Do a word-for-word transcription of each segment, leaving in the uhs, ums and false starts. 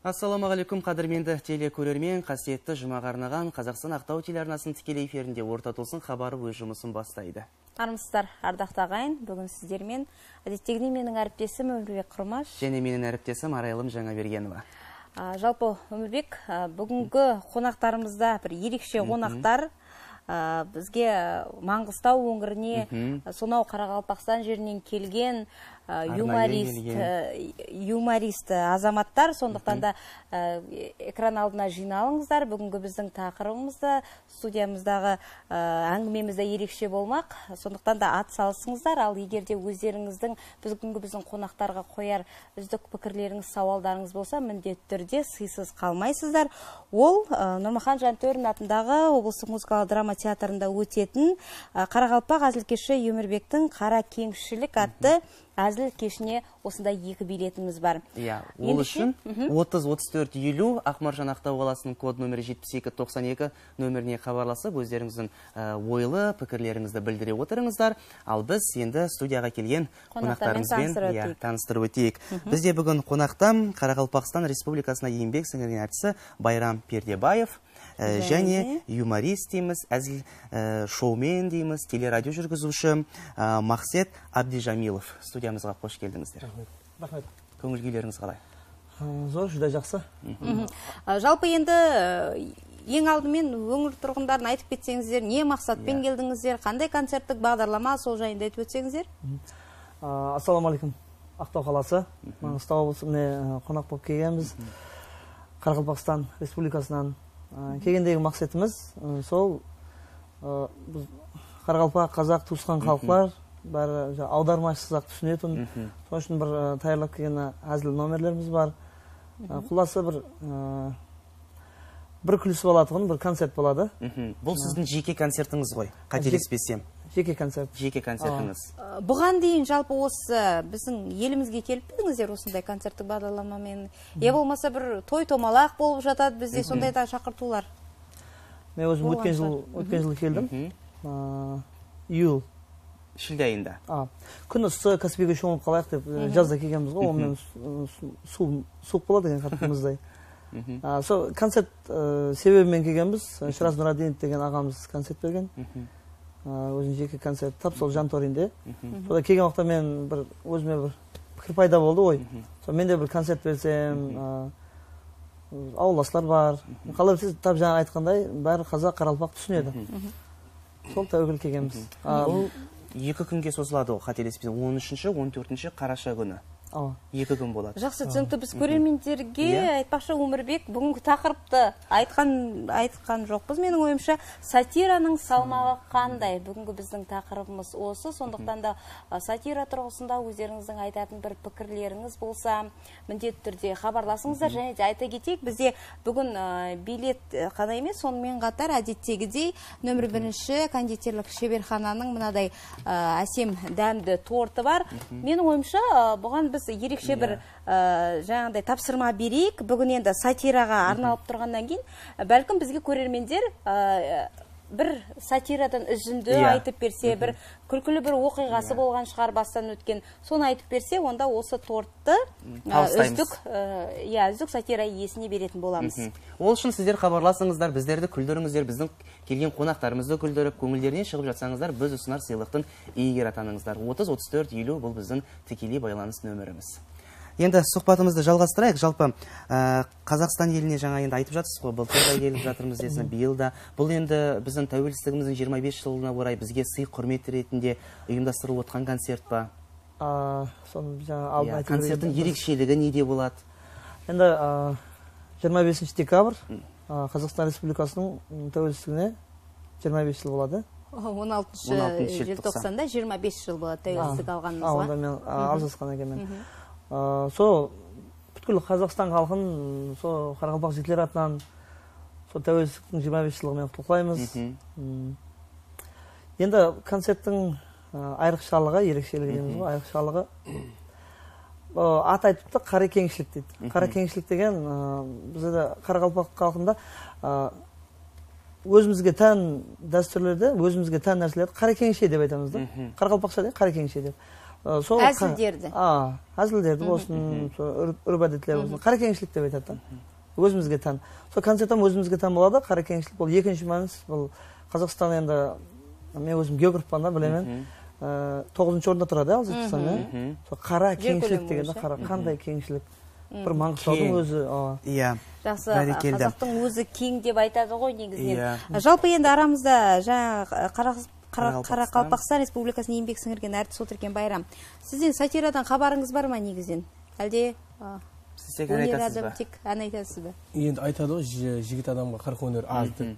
Assalamu aleykum, qádirmendi telekórermen, qásiyetli jumaǵa arnaǵan Qazaqstan Aqtaw telearnasınıń tikkeley efirinde Orta Tulsın xabarı óz jumısın baslaydı. Armısızlar, ardaqtı aǵayin, búgin sizlermen, ádettegidey, meniń áriptesim Ómirbek Qurmash. Jáne meniń áriptesim Arayalım Jańabergenova. A, jalpı, Ómirbek, a, búgingi qonaqtarımızda bir erekshe qonaqtar, a, bizge, a, Mańǵıstaw óńirine, a, sonaw Qaraqalpaqstan jerinen kelgen, a, yumorist, a, yumorist, a, azamatlar, sondıqtan da, a, ekran aldına jıynalıńızlar. Búgingi biziń taqırıbımız da studiyamızdaǵı, ı, áńgimemiz de erekshe bolmaq. Sondıqtan da at salısıńızlar, al eger de ózlerińizdiń búgingi biziń qonaqtarǵa qoyar úzdik pikirlerińiz, sawallarıńız bolsa, mindetti túrde sıysız qalmaysızlar. Ol, ı, Nurmaxan Jantórin atındaǵı Oblıstlıq muzıkalı drama teatrında ótetin, ı, qaraqalpaq ázilkeshi Ómirbektiń Qara keńshilik attı ázil keshine osınday eki biletimiz bar. Iya, ol ushın otız, otız tórt, eliw, Aqmarjan, Aqtaw qalasınıń kod nomeri jetpis eki toqsan eki nomerine xabarlasıp, ózlerińizdiń, e, oylı pikirlerińizdi bildire otırıńızlar. Al biz endi studiyaǵa kelgen qonaqtarımızben, iya, tanıstırıp óteyik. Bizde búgin qonaqta Qaraqalpaqstan Respublikasına eńbek sińirgen artisti Bayram Perdebaev, e, jáne yumorist deymiz, ázil, e, shoumen deymiz, teleradio júrgiziwshi, e, Maqset Abdijamilov. Studiyamızǵa xosh keldińizler. Raxmet. Raxmet. Kóńil kúylerińiz qalay? E, zor, júdá jaqsı. E, jalpı endi, e, eń aldымен óńir turǵındarına aytıp ketseńizler, ne maqsatpen keldińizler, qanday koncertlik baǵdarlama, sol jayında aytıp ótseńizler. A, assalamu aleykum. Aqtaw qalası, Mańǵıstaw oblısı, mine, e, qonaq bolıp kelgenbiz. Qaraqalpaqstan Respublikasınan, e, kelgendegi maqsetimiz, e, sol, e, biz qaraqalpaq, qazaq, tuwısqan xalıqlar, bári ja-, awdarmashısız-aq túsinetin. Sonıń ushın bir, e, tayarlap kelgen házil nomerlerimiz bar. E, qullası bir, e, bir kúlisip alatuǵın bir koncert boladı. Bul siziń jeke koncertińiz ǵoy, qátelespesem. Jeke koncert. Jeke koncertińiz. I, buǵan deyin jalpı osı biziń elimizge kelip pedińizler usınday koncertlik baǵdarlama menen? Ya bolmasa bir toy-tomalaq bolıp jatadı bizde sonday da shaqırtıwlar? Men ózim ótken jıl, ótken jıl keldim. A, iyul. Shilde ayında. A, kún ıssı, Kaspiyge shońıp qalayıq dep, e, jazda kelgenbiz ǵoy, onıń menen su-, su-, suw, suwıq boladı eken, qátti muzday. A, sol koncert, e, sebebi menen kelgenbiz. Shiraz Nuradinov degen aǵamız koncert bergen. A, óziniń jeke koncerti, tap sol Jantorinde. Sonda kelgen waqıtta men bir, ózime bir pikir payda boldı ǵoy. Sol men de bir koncert bersem, a, awıllaslar bar. Qalay bilseniz, tap jańa aytqanday, bári qazaq, qaraqalpaq túsinedi. Sol táwekel kelgenbiz. A, bul eki kúnge sozıladı ǵoy, qátelespesem, on úshinshi, on tórtinshi qarasha kúni. Awa. Eki kún boladı. Jaqsı, túsinikli. Biz kórermenlerge aytpaqshı, Ómirbek, búgingi taqırıptı aytqan, aytqan joqpız, meniń oyımsha. Satiranıń salmaǵı qanday? Búgingi biziń taqırıbımız osı. Sondıqtan da, a, satira turǵısında ózlerińizdiń aytatın bir pikirlerińiz bolsa, mindetti túrde xabarlasıńızlar. Jáne de ayta keteyik, bizde búgin, a, bilet, e, ǵana emes, sonıń menen qatar, ádettegidey, nomer birinshi konditerlik sheberxananıń mınaday, a, ásem dámdi tortı bar. Meniń oyımsha, a, buǵan biz erekshe bir, a, jańaǵıday tapsırma bereyik. Búgin endi satiraǵa arnalıp turǵannan keyin, a, bálkim bizge kórermenler, a, bir satiradan úzindi aytıp berse, bir kúlkili bir oqıyǵası bolǵan shıǵar bastan ótken, sonı aytıp berse, onda osı torttı, a, úzdik, a, iya, úzdik satira iyesine beretin bolamız. Ol ushın sizler xabarlasıńızlar, bizlerdi kúldirińizler, biziń kelgen qonaqtarımızdı kúldirip, kóńillerinen shıǵıp jatsańızlar, biz usınar sıylıqtıń iyegeri atanıńızlar. Otız, otız tórt, eliw, bul biziń tikeley baylanıs nomerimiz. Endi suhbatımızdı jalǵastırayıq. Jalpı, e, Qazaqstan eline jańa endi aytıp jatırsız ǵoy, bıltır da kelip jatırmız desin, bıyıl da. Bul endi biziń táwelsizligimizdiń jigirma bes jılına oray bizge sıy-húrmet retinde uyımdastırılıp otırǵan koncert pa? A, sonı jańa aldın aytıp, koncert tıń ereksheligi nede boladı? Endi, a, jigirma besinshi dekabr, a, Qazaqstan Respublikasınıń, m, táwelsizligine jigirma bes jıl boladı. On altınshı jeltoqsanda jigirma bes jıl boladı táwelsizlik alǵanımızǵa. A, onda men, a, aljasqan ekenmen. A, sol pútkil Qazaqstan xalqın, sol qaraqalpaq jigitleri atınan sol táwelsizliktiń jigirma bes jıllıǵı menen qutlıqlaymız. M, endi koncerttiń, a, ayrıqshalıǵı, ereksheligi deymiz ǵoy, ayrıqshalıǵı, o, at aytıptı, Qara keńshilik deydi. Qara keńshilik degen, a, bizde qaraqalpaq xalqında, a, ózimizge tán dástúrlerde, ózimizge tán nárselerdi qara keńshe dep aytamız da. Qaraqalpaqsha degen qara keńshe dep. Aa, sol qa- Házilderdi. Aa, házilderdi bolsın, sol úrp- úrp-ádetler bolsın. Qarakeńshilik dep aytadı da. Ózimizge tán. Sol koncert hám ózimizge tán boladı. Qarakeńshilik, bul ekinshi mánis, bul Qazaqstan endi, men ózim geografpan da, bilemen. Aa, toǵızınshı orında turadı, Qazaqstan, ya. Sol qara keńshilik degende, qara, qanday keńshilik. Bir Mańǵıstawdıń ózi, awa. Iya. Jaqsı, Bárekella. Qazaqtıń ózi keń dep aytadı ǵoy negizinen. Iya. Jalpı endi aramızda jańa Qara- Qara- Qaraqalpaqstan. Qaraqalpaqstan Respublikasına eńbek sińirgen artist otır eken, Bayram. Sizden satiradan xabarıńız bar ma negizinen? Álde, a, Siz tek án óner aytasız adam ba? Tek án aytasız ba? Endi aytadı ǵoy, ji- jigit adamǵa qırıq óner az dep.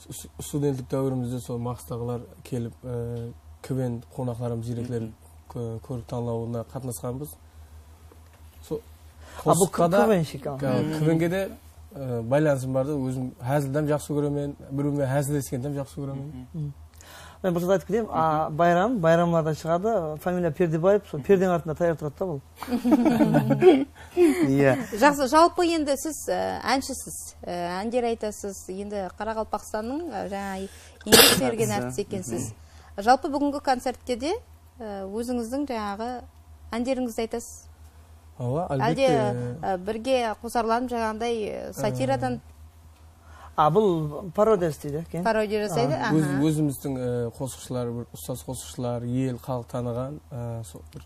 Us- studentlik dáwirimizde sol Maqıstaǵılar kelip, e, K V N qonaqlarımız direkler kó- kórik tańlawına qatnasqanbız. Sol A, bul qosıqqa da, K V N shik, a. K V N-ge de, e, baylanısım bar da, ózim házildi hám jaqsı kóremen, birewmen házilleskendi hám jaqsı kóremen. Men bir zat aytıp keteyin, a, Bayram, Bayramlarda shıǵadı, familiya Perdebaev, sol perdeniń artında tayar turadı da bul. Iya. Jaqsı, jalpı endi siz, e, ánshisiz, e, ánder aytasız, endi Qaraqalpaqstannıń, e, jańa eńbek sińirgen artist ekensiz. Jalpı búgingi koncertte de, e, ózińizdiń jańaǵı ánderińizdi aytasız. Awa, álbette. Álde, e, birge qosarlanıp jańaǵıday, e, satiradan A, bul parodiya isteydi eken. Parodiya jasaydı, aha. Óz- ózimizdiń, e, qosıqshılar, bir ustaz qosıqshılar, el, xalıq tanıǵan, e, sol bir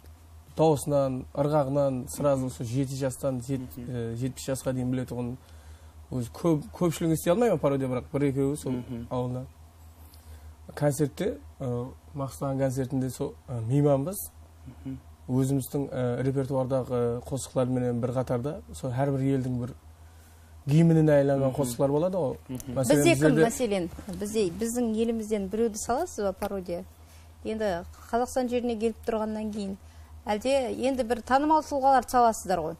dawısınan, ırǵaǵınan, srazu sol jeti jastan jet- e, jetpis jasqa deyin biletuǵın, ózi kóp- kópshiligin istey almayman parodiya, biraq bir-ekewi sol awılda. Koncertte, e, Maqıstaǵıń koncertinde sol, e, miymanbız. Ózimizdiń, e, repertuardaǵı qosıqlar menen bir qatarda sol hár bir eldiń bir gimnine aylanǵan qosıqlar boladı ǵoy. Máselen, Bizde kim, bizlerde máselen, bizde, biziń elimizden birewdi salasız ba parodiya? Endi Qazaqstan jerine kelip turǵannan keyin, álde endi bir tanımal tulǵalardı salasızlar ǵoy.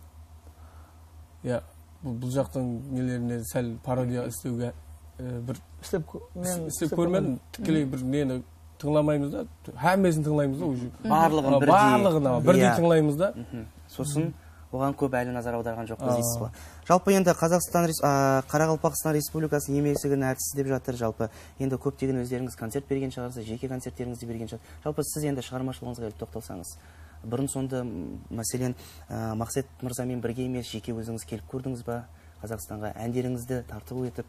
Ya, bul, bul jaqtıń nelerine sál parodiya islewge, e, bir Islep kó- men is- islep islep kórmedim. Kórmedim. Tikkeley bir neni tıńlamaymız da, hámmesin tıńlaymız da, уже. Barlıǵın A, birdey. Barlıǵın, a, birdey Iya. tıńlaymız da. Sosın oǵan kóp áli nazar awdarǵan joqpız, deysiz ǵoy. Jalpı endi Qazaqstan Res- a, Qaraqalpaqstan Respublikasınıń eńbek sińirgen artisti dep jatır, jalpı. Endi kóplegen ózlerińiz koncert bergen shıǵarsız, jeke koncertlerińizdi bergen shıǵar. Jalpı siz endi shıǵarmashılıǵıńızǵa kelip toqtalsańız. Burın-sondı, m, máselen, a, Maqset mırza menen birge emes, jeke ózińiz kelip kórdińiz ba? Qazaqstanǵa ánderińizdi tartıw etip,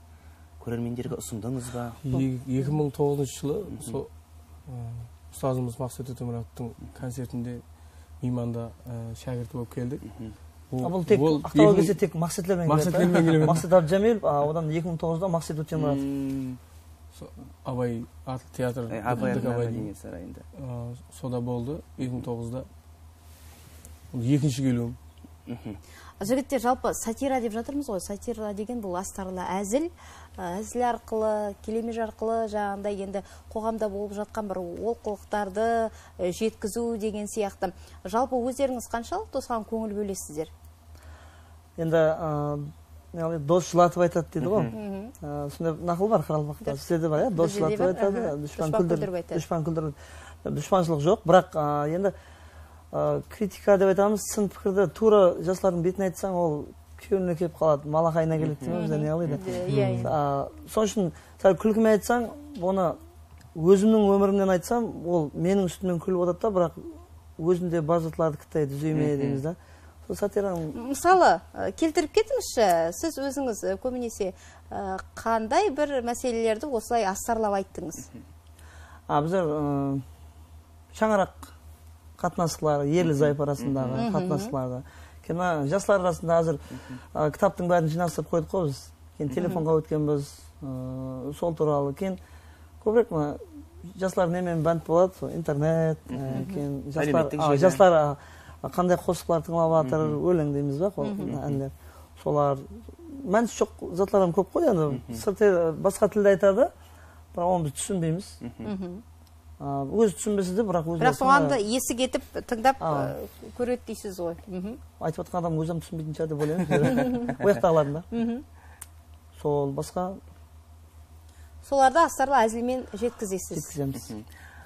kórermenlerge usındıńız ba? E- eki mıń toǵızınshı jılı sol, e, ustazımız Maqset Ótemuratovtıń koncertinde miymanda, e, shákirti bolıp keldik. A, bul tek ol Aqtawǵa eki mıń kelse tek Maqsetler menen keledi. Maqsetler menen keledi. Maqset Abdjamilov, a, odan eki mıń toǵızda Maqset Ótemuratov. Sol Abay atlı teatr, E, Abay D K atındaǵı Abay degen. Mádeniet sarayında. A, soda boldı, eki mıń toǵızda. Bul ekinshi keliwim. Jigitler, jalpı satira dep jatırmız ǵoy. Satira degen bul astarlı ázil. Á, ázil arqılı, kelemej arqılı, jańaǵıday endi qoǵamda bolıp jatqan bir olqılıqtardı, e, jetkiziw degen sıyaqlı. Jalpı ózlerińiz qanshalıq tosqan kóńil bólesizler? Endi, a, ne qılay, dos jılatıp aytadı deydi ǵoy. A, sonday naqıl bar qaraqalpaqta. Sizlerde bar, ya, dos jılatıp aytadı, dushpan kúldirip aytadı. Dushpanshılıq joq, biraq, a, endi, a, kritika dep aytamız, sın pikirdi tuwra jaslardıń betine aytsań, ol kewline kelip qaladı, malaqayına keledi deymiz, ne qılaydı. Iya, iya. A, sonıń ushın sál kúlkime aytsań, onı ózimniń ómirimnen aytsam, ol meniń ústimnen kúlip otadı da, biraq ózinde bar zatlardı kitay dúzeyme deymiz da. Sol satiranıń Mısalı, e, keltirip ketińizshi, siz ózińiz, e, kóbinese, e, qanday bir máselelerdi osılay astarlap ayttıńız? A, bizler, e, shańaraq qatnasıqları, erli-zayıp arasındaǵı qatnasıqlardı. Keyin mına jaslar arasında házir, a, kitaptıń bárin jıynastırıp qoydıq ǵoy biz. Keyin telefonǵa ótkenbiz, ıı, sol tuwralı. Keyin kóbirek mına jaslar nemenen bánt boladı, sol internet, ı, keyin jaslar, Álewmettik a, jeler. Jaslar, a, qanday qosıqlar tıńlap atır, óleń deymiz ba, qo- ánler. Solar, mánis joq zatlar hám kóp ǵoy endi. Sırtı basqa tilde aytadı, biraq onı biz túsinbeymiz. A, ózi túsinbese de, biraq ózi Biraq soǵan da esik etip tıńdap, A. e, kóredi deysiz ǵoy. Aytıp atırǵan adam ózi hám túsinbeytin shıǵar dep oylayman. Oyaqtaǵılardıń da. Sol basqa Solardı astarlı ázilmen jetkizesiz. Jetkizemiz.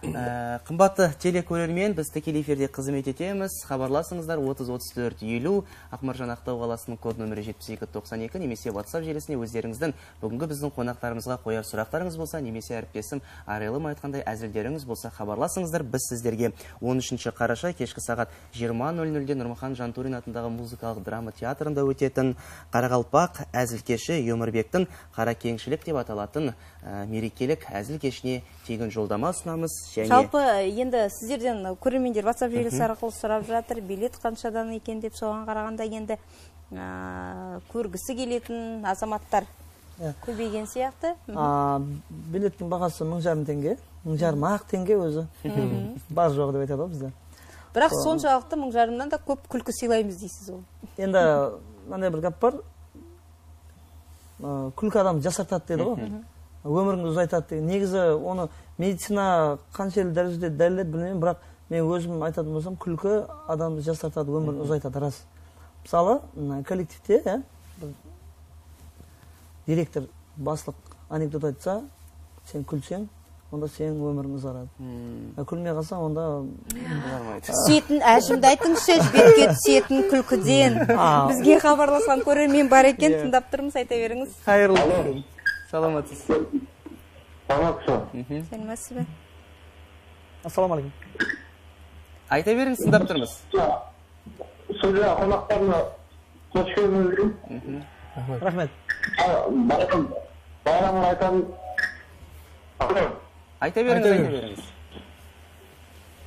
Ee, qımbatlı telekórermen, biz tikkeley efirde xızmet etemiz. Xabarlasıńızlar, otız, otız tórt, eliw, Aqmarjan, Aqtaw qalasınıń kod nomeri jetpis eki toqsan eki, nemese WhatsApp jelisine ózlerińizdiń búgingi biziń qonaqlarımızǵa qoyar suraqlarıńız bolsa, nemese háriplesim Arayılım aytqanday ázillerińiz bolsa, xabarlasıńızlar. Biz sizlerge on úshinshi qarasha keshki saat jigirma nol nolde Nurmuxan Janturin atındaǵı muzıkalıq drama teatrında ótetin Qaraqalpaq ázilkeshi Ómirbektiń Qara keńshilik dep atalatın, e, merekelik ázil keshine tegin joldama usınamız. Jáne Jalpı, endi sizlerden kórermenler WhatsApp jelisi arqalı sorap jatır, bilet qanshadan eken dep, soǵan qaraǵanda endi, a, kórgisi keletin azamattır. Iya. Kóbeygen sıyaqtı. Mhm. A, bilettiń bahası mıń jarım teńge. Mıń jarım aq teńge ózi. Bar joǵı dep aytadı ǵoy bizde. Biraq sol sonshalıqtı mıń jarımnan da kóp kúlki sıylaymız deysiz ǵoy. Endi mınday bir gáp bar. A, kúlki adamdı jasartadı deydi ǵoy. Mhm. Ómirińdi uzaytadı degen. Negizi onı medicina qanshelli dárejede dálilledi bilmeymen, biraq men ózim aytatın bolsam, kúlki adamdı jasartadı, ómirin uzaytadı, ras. Mısalı, m, kollektivte, ya, bir direktor, baslıq anekdot aytsa, sen kúlseń, onda seniń ómiriń uzaradı. Hmm. A, kúlmey qalsań, onda uzarmaydı. Túsetin, ájimdi aytıńızshı, betke túsetin kúlkiden. A. Bizge xabarlasqan kórermen bar eken, tıńdap turmız, ayta berińiz. Qayırlı. Alo. Salamatsız. Salamatsız. Mhm. Sálematsız ba? Assalawma aleykum. Ayta berińiz, tıńdap turmız. Studiyada qonaqlarına xosh keldińiz. Mhm. Raxmet. A, bayram, bayramın aytaman. Alo. Ayta berińiz, ayta berińiz.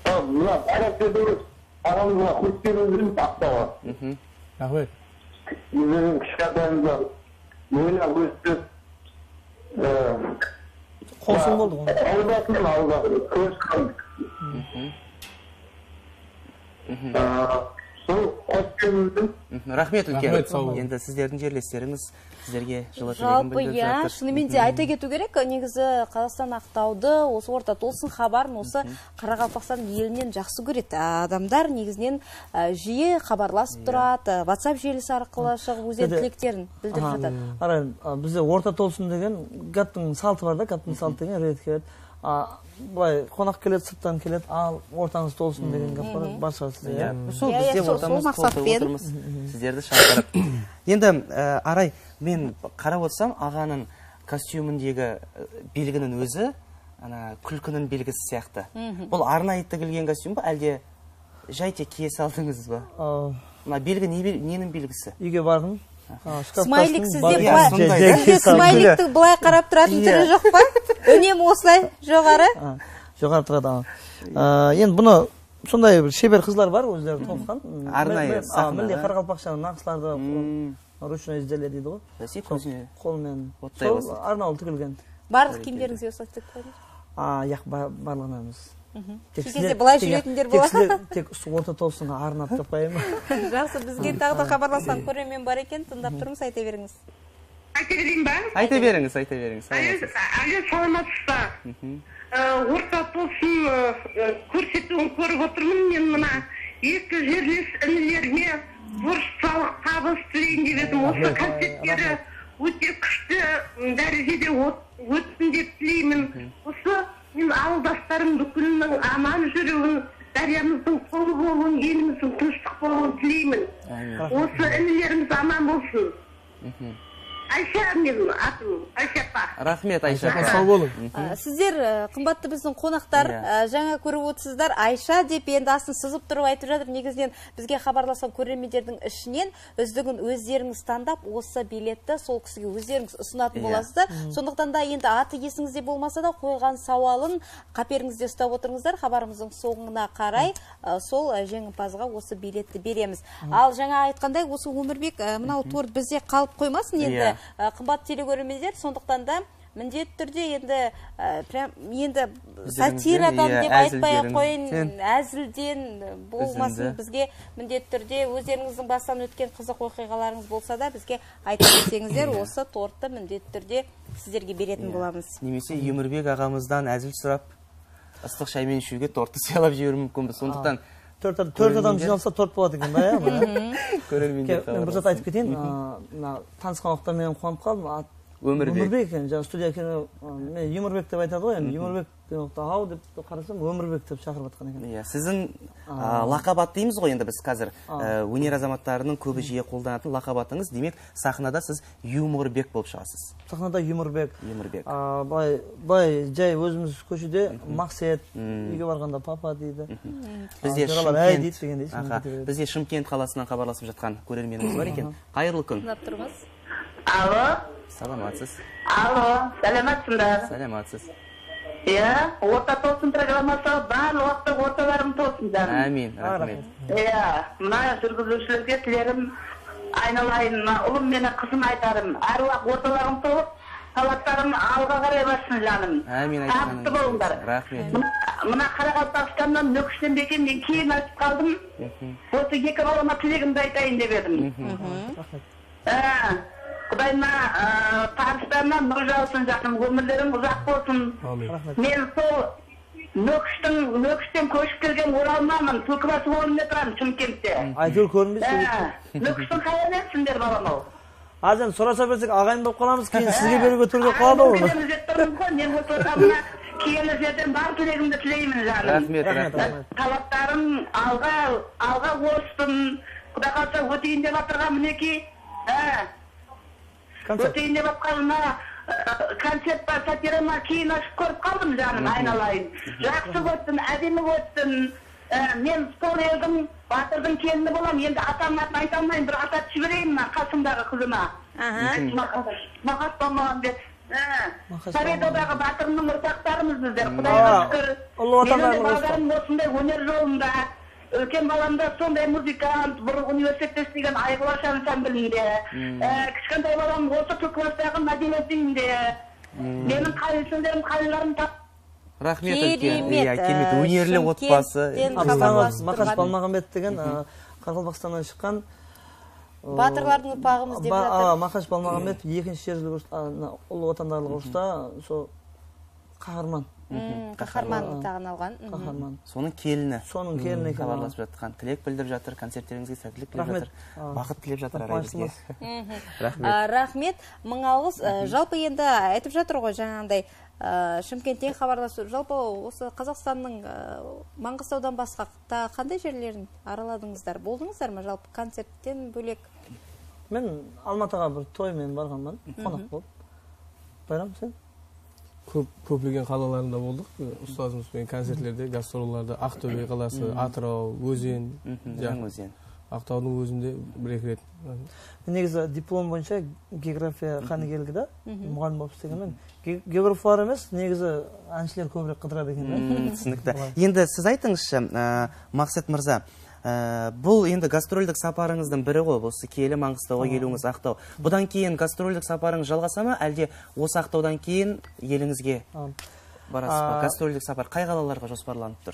A, mına, bayram keldińiz. Aramızǵa xosh keldińiz, Aqtawǵa. Mhm. Raxmet. Bizlerdiń kishkentayımızdan oynap ósip, e, qosıń boldı ǵoy. Awıldaǵı, awıldaǵı, kórip qaldım. Mhm. Mhm. E, sol xosh keldińiz. Mhm. Raxmet úlken. Raxmet, saw bolıń. Endi sizlerdiń jerlesterińiz sizlerge jıllı tilegin bildirip jatır. Jalpı, iya, shınımen de ayta ketiw kerek, negizi Qazaqstan Aqtawdı, usı Orta Tolsın xabarın, usı Qaraqalpaqstan elinen jaqsı kóredi adamlar, negizinen, á, jiyi xabarlasıp turadı, WhatsApp jelisi arqalı shıǵıp ózleriniń tileklerin bildirip jatadı. Ara, a, bizde Orta Tolsın degen gáptiń saltı bar da, gáptiń saltı degen red keledi. A, bılay qonaq keledi, sırttan keledi, al, ortańız tolsın degen gáp bar, barsha sizde, ya. Sol, bizde ortamız toltırıp otırmız, sizlerdi shaqırıp. Endi, e, Aray, men qarap otırsam, aǵanıń kostyumındegi, e, belginiń ózi, ana, kúlkiniń belgisi sıyaqtı. Bul arnayı tigilgen kostyum ba, álde jay tek kiye saldıńız ba? Mına belgi ne bel-, neniń belgisi? Úyge bardım. Smaylik sizde bılay, sizde smayliktiń bılay qarap turatın túri joq pa? Únemi osılay joǵarı? Joǵarı turadı, a. Endi bunı sonday bir sheber qızlar bar, ózleri toqıǵan. Arnayı saxnada. Milliy qaraqalpaqsha naǵıslardı, ruchnoy izdelya deydi ǵoy. Báse, kózine qol menen. Ottay baslaydı. Sol arnawlı tigilgen. Barlıq kiyimlerińizge usaydı dep qoydıńız ba? A, yaq, barlıǵına emes. Key gezde bılay júretinler boladı. Tek usı Orta Tolsınǵa arnap dep qoyayın ba? Jaqsı, bizge taǵı da xabarlasqan kórermen bar eken, tıńdap turmız, ayta berińiz. Ayta bereyin ba? Ayta berińiz, ayta berińiz. Alo, salamatsız ba? E, Orta Tolsın, e, e, kórsetiwin kórip otırmın. Men mına eki jerles inilerime tvorchestvolıq tabıs tileyin dep edim. Usı koncertleri óte kúshli dárejede ot- ótsin dep tileymin. Usı men awıldaslarım búgiliniń aman júriwin, dáryamızdıń suwı bolıwın, elimizdiń tınıshlıq bolıwın tileymin. Usı inilerimiz aman bolsın. Aysha meniń atım, Aysha apa. Raxmet, Aysha apa. Saw bolıń. Sizler, e, qımbattı biziń qonaqtar, e, jańa kórip otırsızlar, Aysha dep endi astın sızıp turıp aytıp jatır. Negizinen bizge xabarlasqan kórermenlerdiń ishinen úzdigin ózlerińiz tańlap, usı biletti sol kisige ózlerińiz usınatın bolasızlar. Sonlıqtan da endi atı esińizde bolmasa da, qoyǵan sawalın qáperińizde uslap otırıńızlar. Xabarımızdıń sońına qaray, ı, sol, ı, jeńimpazǵa usı biletti beremiz. Al, jańa aytqanday, usı Ómirbek, ı, mınaw tort bizde qalıp qoymasın endi, ı, qımbat telekórermenler. Sonlıqtan da Mіндetті túrde endi, e, прям, endi satiradan dep aytpay-aq qoyayın, ázilden bolmasın, bizge mіндetті túrde ózlerińizdiń bastan ótken qızıq waqıyǵalarıńız bolsa da, bizge aytıp ketseńizler, usı torttı mіндetті túrde sizlerge beretin bolamız. Nemese Ómirbek aǵamızdan ázil sorap, ıstıq shay menen ishiwge torttı sıyaylap jiberiw múmkinbiz. Sondıqtan tórt ad-, tórt adam jıynalsa tort boladı eken ba, ya? Kórermenler, men bir zat aytıp keteyin. Mına tanısqan waqıtta men quwanıp qaldım. Ómirbek. Ómirbek eken, jańa studiya eken, a, men Yumorbek dep aytadı ǵoy, endi Yumorbek dep aw dep qarasam, Ómirbek dep shaqırıp atqan eken. Iya, siziń, a, laqap at deymiz ǵoy endi biz házir. A, óner azamatlarınıń kóbi jiye qollanatın laqap atıńız, demek, saxnada siz Yumorbek bolıp shıǵasız. Saxnada Yumorbek. Yumorbek. A, bılay, bılay jay ózimiz kóshede Maqset, úyge barǵanda papa deydi. Bizde Shımkent, aha, bizde Shımkent qalasınan xabarlasıp jatqan kórermenimiz bar eken. Qayırlı kún. Tıńlap turmız. Alo. Salamatsız. Alo, salamatsızlar. Salamatsız. Iya, orta tolsın programması, barlıq waqıtta ortalarıń tolsın, janım. Ámin, raxmet. Iya, mına júrgiziwshilerge tilerim aynalayın, mına ulım menen qızım aytarım, árwaq ortalarıń tolıp, talaplarıń alǵa qaray barsın, janım. Ámin, aytqanıńız kelsin. Talıplı bolıńlar. Raxmet. Mına, mına Qaraqalpaqstannan Nókisten beken men keyin ashıp qaldım. Usı eki balama tilegimdi aytayın dep edim. Raxmet. Á, Qudayıma, á, tabıslarına nur jawsın, janım, ómirleriń uzaq bolsın. Ámin. Raxmet. Men sol Nókistiń, Nókisten kóship kelgen oralmanman, Túlkibas óminde turaman, Shımkentte. Áytewir kórinbeysiz. Á, Nókistiń qayerdensinder, balam-aw? Házir endi sorasa bersek, aǵayin bolıp qalamız, keyin sizge beriwge túrde qaladı ǵoy. Mına, men iyzep turmız ǵoy, men bolsa mına kelgen jerden bar tilegimdi tileymen, janım. Raxmet, raxmet. Talaplarıń alǵa, alǵa ossın. Quda qalsa óteyin dep atırǵan, minekey. Á. Óteyin dep atqanına, e, koncert bar, Satira ma, keyin ashıp kórip qaldım, janım, aynalayın. Jaqsı ótsin, ádemi ótsin. E, men sol eldiń, batırdıń kelini bolam, endi atamnıń atın ayta almayın, bir at atıp jibereyin mına qasımdaǵı qızıma. Aha. Maqasat Palmagambet. E, Pobedadaǵı batırımnıń ursaqtarımız bizler, Qudayǵa shúkir. Ullı Watan bayrama qosıqlar. Meniń de baldarım osınday óner jolında. Úlken balam da sonday muzıkant, burın universitette islegen Ayqulash ansamblinde. E, kishkentay balam osı Túlkibastaǵı Madinat úyinde. Meniń qálinsizlerim, qálinlarım tap- Raxmet úlken. Keremет, iya, keremет. Ónerli otbası. Maqash Palmagambet degen, e, Qaraqalpaqstannan shıqqan, e, batırlardıń urpaǵımız dep ba-, a, Maqash Palmagambet ekinshi jerlik urıs-, a, mına, Ullı Watan urısta, sol Qaharman. Qaharman atın alǵan. Qaharman. Sonıń kelini. Sonıń kelini eken. Xabarlasıp jatqan, tilek bildirip jatır, koncertlerińizge sátlik tilep jatır. Raxmet. Baqıt tilep jatır Aray bizge. Raxmet. A, raxmet, mıń alǵıs. A, jalpı endi aytıp jatır ǵoy jańaǵınday, a, Shımkentten xabarlasıp, jalpı osı Qazaqstannıń, a, Mańǵıstawdan basqa taǵı qanday jerlerin araladıńızlar? Boldıńızlar ma jalpı koncertten bólek? Men Almatıǵa bir toy menen barǵanman, qonaq bolıp. Bayram, sen? Kóp, kóplegen qalalarında boldıq. Ustazımız benen koncertlerde, gastrollarda Aqtóbe qalası, Atıraw, Ózen. Jańaózen. Aqtawdıń ózinde bir-eki ret. Men negizi diplom boyınsha geografiya qánigeligi da, muǵallim bolıp islegenmen. Ge-, geograflar emes, negizi ánshiler kóbirek qıdıradı eken da. Túsinikli. Endi siz aytıńızshı, e, Maqset mırza, e, bul endi gastroldik saparıńızdıń biri ǵoy, usı kiyeli Mańǵıstawǵa keliwińiz, Aqtaw. Budan keyin gastroldik saparıńız jalǵasa ma, álde Osı Aqtawdan keyin elińizge barasız ba? Gastroldik sapar qay qalalarǵa josparlanıp tur?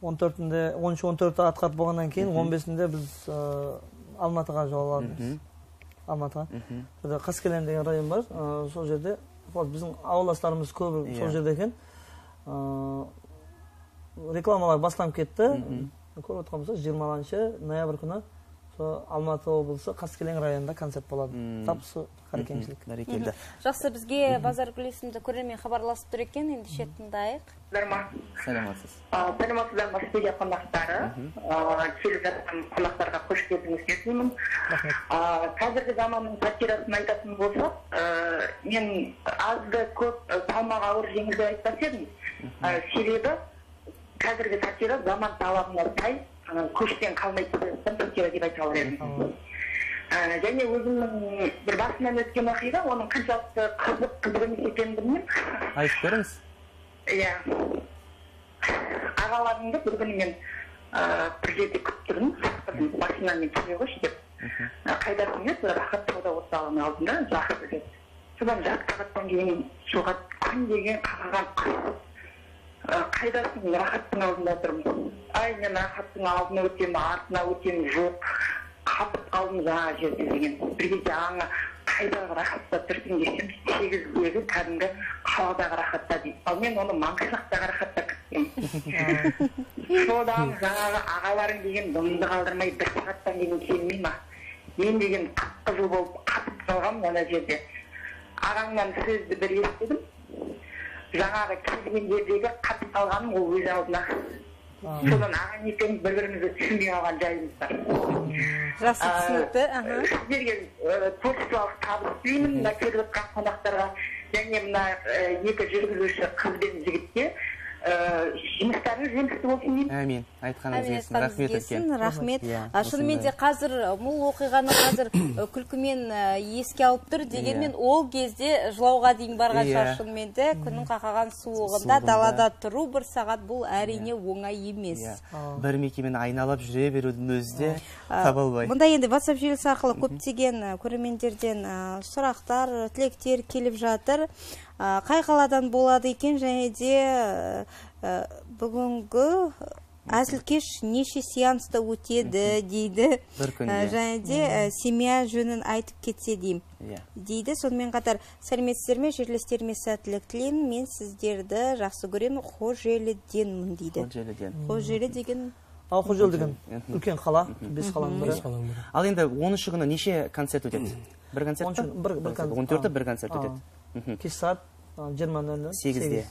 On tórtinde, onınshı on tórtti atqarıp bolǵannan keyin, on besinde biz, ı, Almatıǵa jol alamız. Almatıǵa. Jerde Qaskelen degen rayon bar. I, sol jerde, вот, biziń awıllaslarımız kóbi sol jerde eken. I, reklamalar baslanıp ketti. Kórip otqan bolsa, jigirma altınshı noyabr kúni sol Almatı oblısı, Qaskelen rayonında koncert boladı. Tap usı Qárekeńshilik. Bárekeldi. Jaqsı, bizge Bazargúl esimli kórermen xabarlasıp tur eken, endishe tıńdayıq. Salamatsız. A, salamatsızlar ma, studiya qonaqları. A, kelip jatqan qonaqlarǵa xosh keldińiz deymen. Raxmet. A, házirgi zamannıń satirasın aytatın bolsaq, a, men azdı kóp, a, salmaǵı awır jeńil dep aytpas edim. A, sebebi Házirgi satira zaman talabına say, ı, kóshten qalmaydı dep aytsam, satira dep ayta alar edim. Aa. I, jáne ózimniń bir basımnan ótken waqıyǵa, onıń qanshalıqtı qızıq, qızıq emes ekenin bilmeymen. Aytıp berińiz. Iya. Aǵalarımdı bir kúni men, ı, bir jerde kútip turdım, shaqırdım, mashinamen kele ǵoyshı dep. I, qaydasıń dep, Raxat sawda ortalığınıń aldında, jaqsı dep. Sodan jartı saattan keyin soǵan kún degen qaǵan qız. I, qaydasıń, Raxattıń aldında turmın. Ay, men Raxattıń aldına ótemen, artına ótemen, joq. Qatıp qaldım jańa jerde degen. Bir gezde aǵańa qaydaǵı Raxatta túrseń desem, Segizdegi kádimgi qaladaǵı Raxatta deydi. Al men onı Mańǵıslaqtaǵı Raxatta kúttim. Sodan jańaǵı aǵalarıń degen dımdı qaldırmay bir saattan keyin kelmey ma? Men degen qıp-qızıl bolıp qatıp qalǵanmın ana jerde. Aǵańnan sózdi bir esittim. Jańaǵı kelgen jerdegi qatnap qalǵanım ol óz aldına. Sodan aǵań ekewimiz bir-birimizdi túsinbey qalǵan jayımız bar. Jaqsı, túsinikli. Aha. Sizlerge e, tvorchestvolıq tabıs tileymin. Mına kelip atqan qonaqtarǵa jáne mına e, eki júrgiziwshi qız benen jigitke e, jumıslarıńız jemisli bolsın deymen. Ámin. Aytqanıńız kelsin. Raxmet úlken. Raxmet. Shınımen de, házir bul oqıyǵanı házir kúlkimen eske alıp tur. Degenmen, ol gezde jılawǵa deyin barǵan shıǵar. Shınımen de, kúnniń qaqaǵan suwıǵında dalada turıw bir saǵat, bul áriyne ońay emes. Bir mekemeni aynalap júre beriwdiń ózi de taba almay. Mında endi WhatsApp jelisi arqalı kóptegen kóremenlerden suraqtar, tilekter kelip jatır. Qay qaladan boladı eken, jáne de búgingi Ázilkesh neshe seansta ótedi, deydi. Bir kúnde. Jáne de semya jónin aytıp ketse deyim, deydi. Sonımen qatar, sálmetsizler me, jerleslerime sátlik tileymen, men sizlerdi jaqsı kóremen, Xojelidenmen, deydi. Xojeli degen... Al, Xojeli degen úlken qala, bes qalań biri. Al endi, onınshı kúni neshe koncert ótedi? Bir koncert pa? On tórtti bir koncert ótedi. Kesh saat jigirma nol nol. Segizde.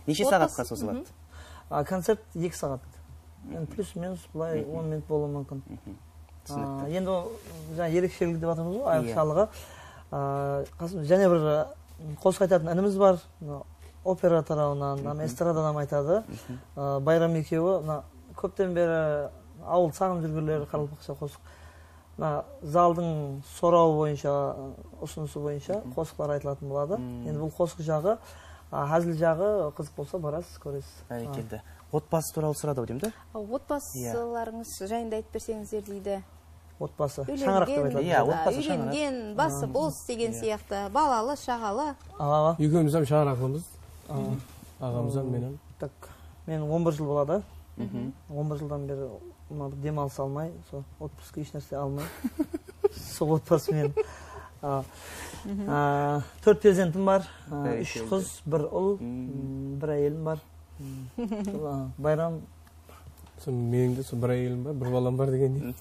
Neshe saǵatqa sozıladı? Koncert eki saǵat. Endi plyus minus bılay on minut bolıwı múmkin. Endi ol jańa ereksheligi dep atırmız ǵoy, ayırıqshalıǵı. Qasım, jáne bir qosıq aytatın inimiz bar. Opera tarawınan, hám estradadan aytadı. Bayram ekewi mına kópten beri awıldı saǵınıp júrgenler, qaraqalpaqsha qosıq. Mına zaldıń sorawı boyınsha, usınısı boyınsha qosıqlar aytılatın boladı. Endi bul qosıq jaǵı, házil jaǵı qızıq bolsa barasız, kóresiz. Bárekelde. Otbası tuwralı soradı-aw deyim da? Otbasılarıńız jayında aytıp berseńizler deydi. Otbası, shańaraq dep aytıladı. Iya, otbası, shańaraq. Úylengen, bası bos degen sıyaqtı, balalı, shaǵalı. Awa. Ekewimiz hám shańaraqlımız. Aǵamız hám, men hám. Tak, men on bir jıl boladı. On bir jıldan beri mına bir dem alıs almay, sol otpuska hesh nárse almay. Sol otbası menen. Tórt perzentim bar. Úsh qız, bir ul, bir áyelim bar. Bayram. Sol meniń de sol bir áyelim bar, bir balam bar degendey.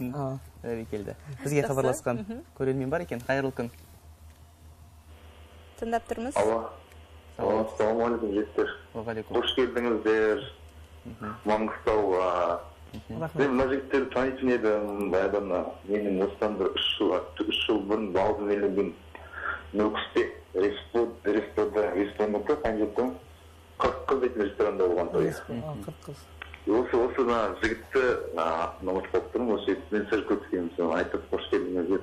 Bárekelde. Bizge xabarlasqan kórermen bar eken. Qayırlı kún. Tıńdap turmız. Awa. Awa, assalawma áleykum, jigitler. Wa áleykum. Xosh keldińizler Mańǵıstawǵa. Raxmet. Men mına jigitlerdi tanıytın edim, bayaqtan meniń osıdan bir úsh jıl, úsh jıl burın aldın men Nókiste, Respo-, Respoda, Responıki, qay jerdi? Qırq qız deytin restoranda bolǵan toy. Qırq qız. Osı, osı mına jigitti nobat qılıp turmın, osı jigit menen sál kórsetemizden aytıp, xosh keldińiz dep,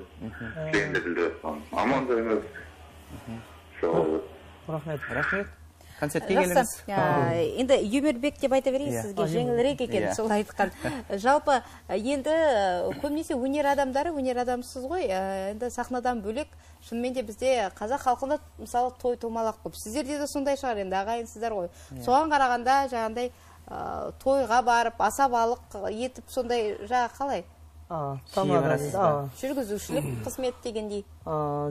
tilegimdi bildirip atırman. Aman turıńız. Sawallar. Raxmet. Raxmet. Koncertke kelińiz. Endi Yúmerbek dep ayta bereyik sizge, jeńilirek eken, sol aytqan. Jalpı, endi kóbinese óner adamları, óner adamısız ǵoy, endi saxnadan bólek, shınımen de bizde qazaq xalqında, mısalı, toy-tomalaq kóp. Sizlerde de sonday shıǵar endi, aǵayinsizler ǵoy. Soǵan qaraǵanda, jaǵınday, toyǵa barıp, asabaalıq etip, sonday jaǵı qalay? Tamam. Júrgiziwshilik xızmet degendey.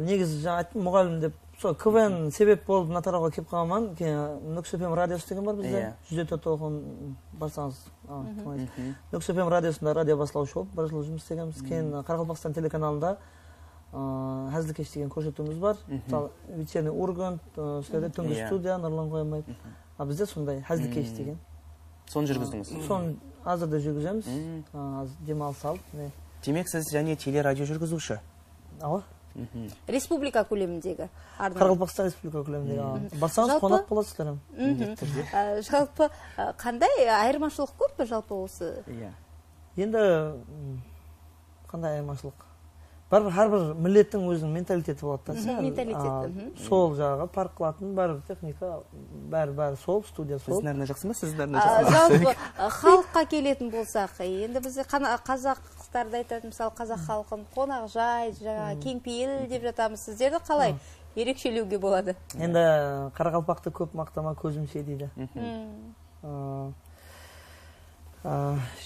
Negizi, jańa ayttım, muǵallim dep, sol KVN sebep bolıp mına tarawǵa kelip qalǵanman. Keyin Nókis FM radiosı degen bar bizde. Júz jeti toqsan barsańız, tıńlaysız. Nókis FM radiosında radio baslawshı bolıp bir jıl jumıs islegenbiz. Keyin Qaraqalpaqstan telekanalında Házilkesh degen kórsetiwimiz bar. Mısalı, Вечерний Ургант, sol jerde Túngi studiya, Nurlan Qoyanbaev. A, bizde sonday Házilkesh degen. Sonı júrgizdińiz? Sonı házir de júrgizemiz. Házir dem alıs alıp, mine. Demek, siz jáne teleradio júrgiziwshi? Awa. Respublika kólemindegi arna. Qaraqalpaqstan Respublika kólemindegi, awa. Barsańız, qonaq bolasızlar hám. Jalpı, qanday ayırmashılıq kóp pe jalpı osı? Endi qanday ayırmashılıq? Báribir hár bir millettiń óziniń mentaliteti boladı da. Mentaliteti. Sol jaǵı parq qılatın, báribir texnika, bári, bári sol, studiya sol. Biziń arna jaqsı ma, siziń arna jaqsı ma? Jalpı, xalıqqa keletin bolsaq, endi bizde qazaqlardı aytadı, mısalı, qazaq xalqın qonaqjay, jańa, keńpeyil dep jatamız. Sizlerdi qalay erekshelewge boladı? Endi qaraqalpaqtı kóp maqtama, kózimshe deydi.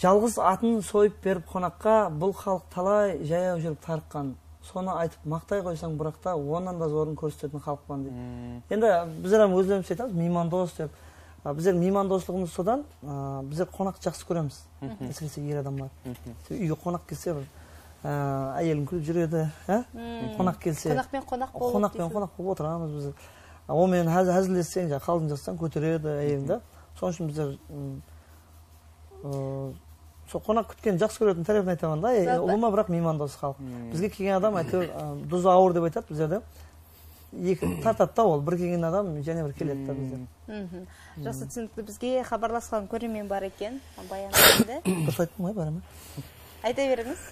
Jalǵız atın soyıp berip qonaqqa, bul xalıq talay jayaw júrip tarıqqan. Sonı aytıp maqtay qoysań, biraqta onnan da zorın kórsetetin xalıqpan, deydi. Endi bizler hám ózlerimiz aytamız, miymandos dep. Bizler miymandoslıǵımız sodan, bizler qonaq jaqsı kóremiz. Ásirese, er adamlar. Úyge qonaq kelse, bir Á, áyelim kúlip júredi, á? Qonaq kelse, qonaqpen qonaq bolıp, qonaqpen qonaq bolıp otıramız biz. Onıń menen ház-, házillesseń, jańa, qaldıń jazsań, kóteredi áyeliń da. Sonıń ushın bizler, ım, ı, sol qonaq kútken jaqsı kóretin tárepin aytaman da, e, ulıwma, biraq miymandos xalıq. Bizge kelgen adam, áytewir, ı, duzı awır dep aytadı bizlerde. Eki, tartadı da ol, bir kelgen adam jáne bir keledi da bizde. Jaqsı, túsinikli. Bizge xabarlasqan kórimen bar eken, Bayan endi. Durıs ayttım ǵoy, bári. Ayta berińiz.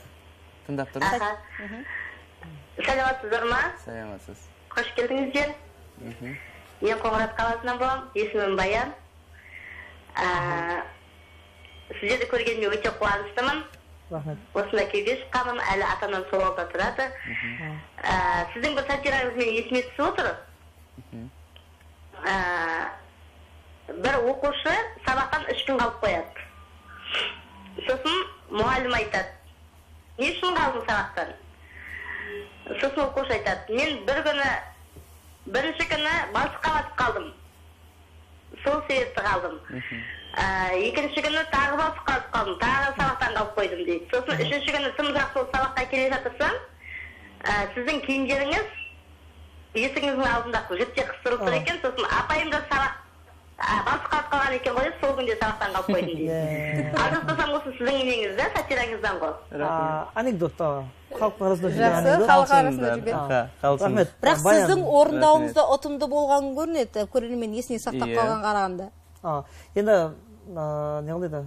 Tıńdap turmız. Aha. Salamatsızlar ma? Salamatsız. Xosh keldińizler. Men Qońırat qalasınan bolam, esімim Bayan. Á, sizlerdi kórgenime óte quwanıshlıman. Raxmet. Osında kewge shıqqanım, áli ata-anam sol awılda turadı. Á, siziń bir satirańız meniń esime túsip otır. Á, bir oqıwshı sabaqtan úsh kún qalıp qoyadı. Sosın muǵallim aytadı: "Ne ushın qaldıń sabaqtan?" Sosın oqıwshı aytadı: "Men bir kúni, birinshi kúni balsıqqa batıp qaldım. Sol sebepli qaldım. Á, ekinshi kúni taǵı balsıqqa batıp qaldım, taǵı sabaqtan qalıp qoydım", deydi. Sosın úshinshi kúni tımsaq sol sabaqqa kele jatırsań, á, siziń kiyimlerińiz esigińizdiń aldında jipte qıstırılıp tur eken, sosın apayım da sabaq A, balsıqqa batıp qalǵan eken ǵoy, sol kúnde sabaqtan qalıp qoydım deydi. Adaspasań, usı siziń neńiz da, satirańızdan ǵoy. Raxmet. A, anekdot ta. Xalıqtıń arasında júrgen anekdot. Jaqsı, xalıq arasında júrgen. A, raxmet. Biraq siziń orındawıńızda utımdı bolǵan kórinedi, kórermen esine saqlap qalǵan qaraǵanda. A, endi, a, ne qılaydı?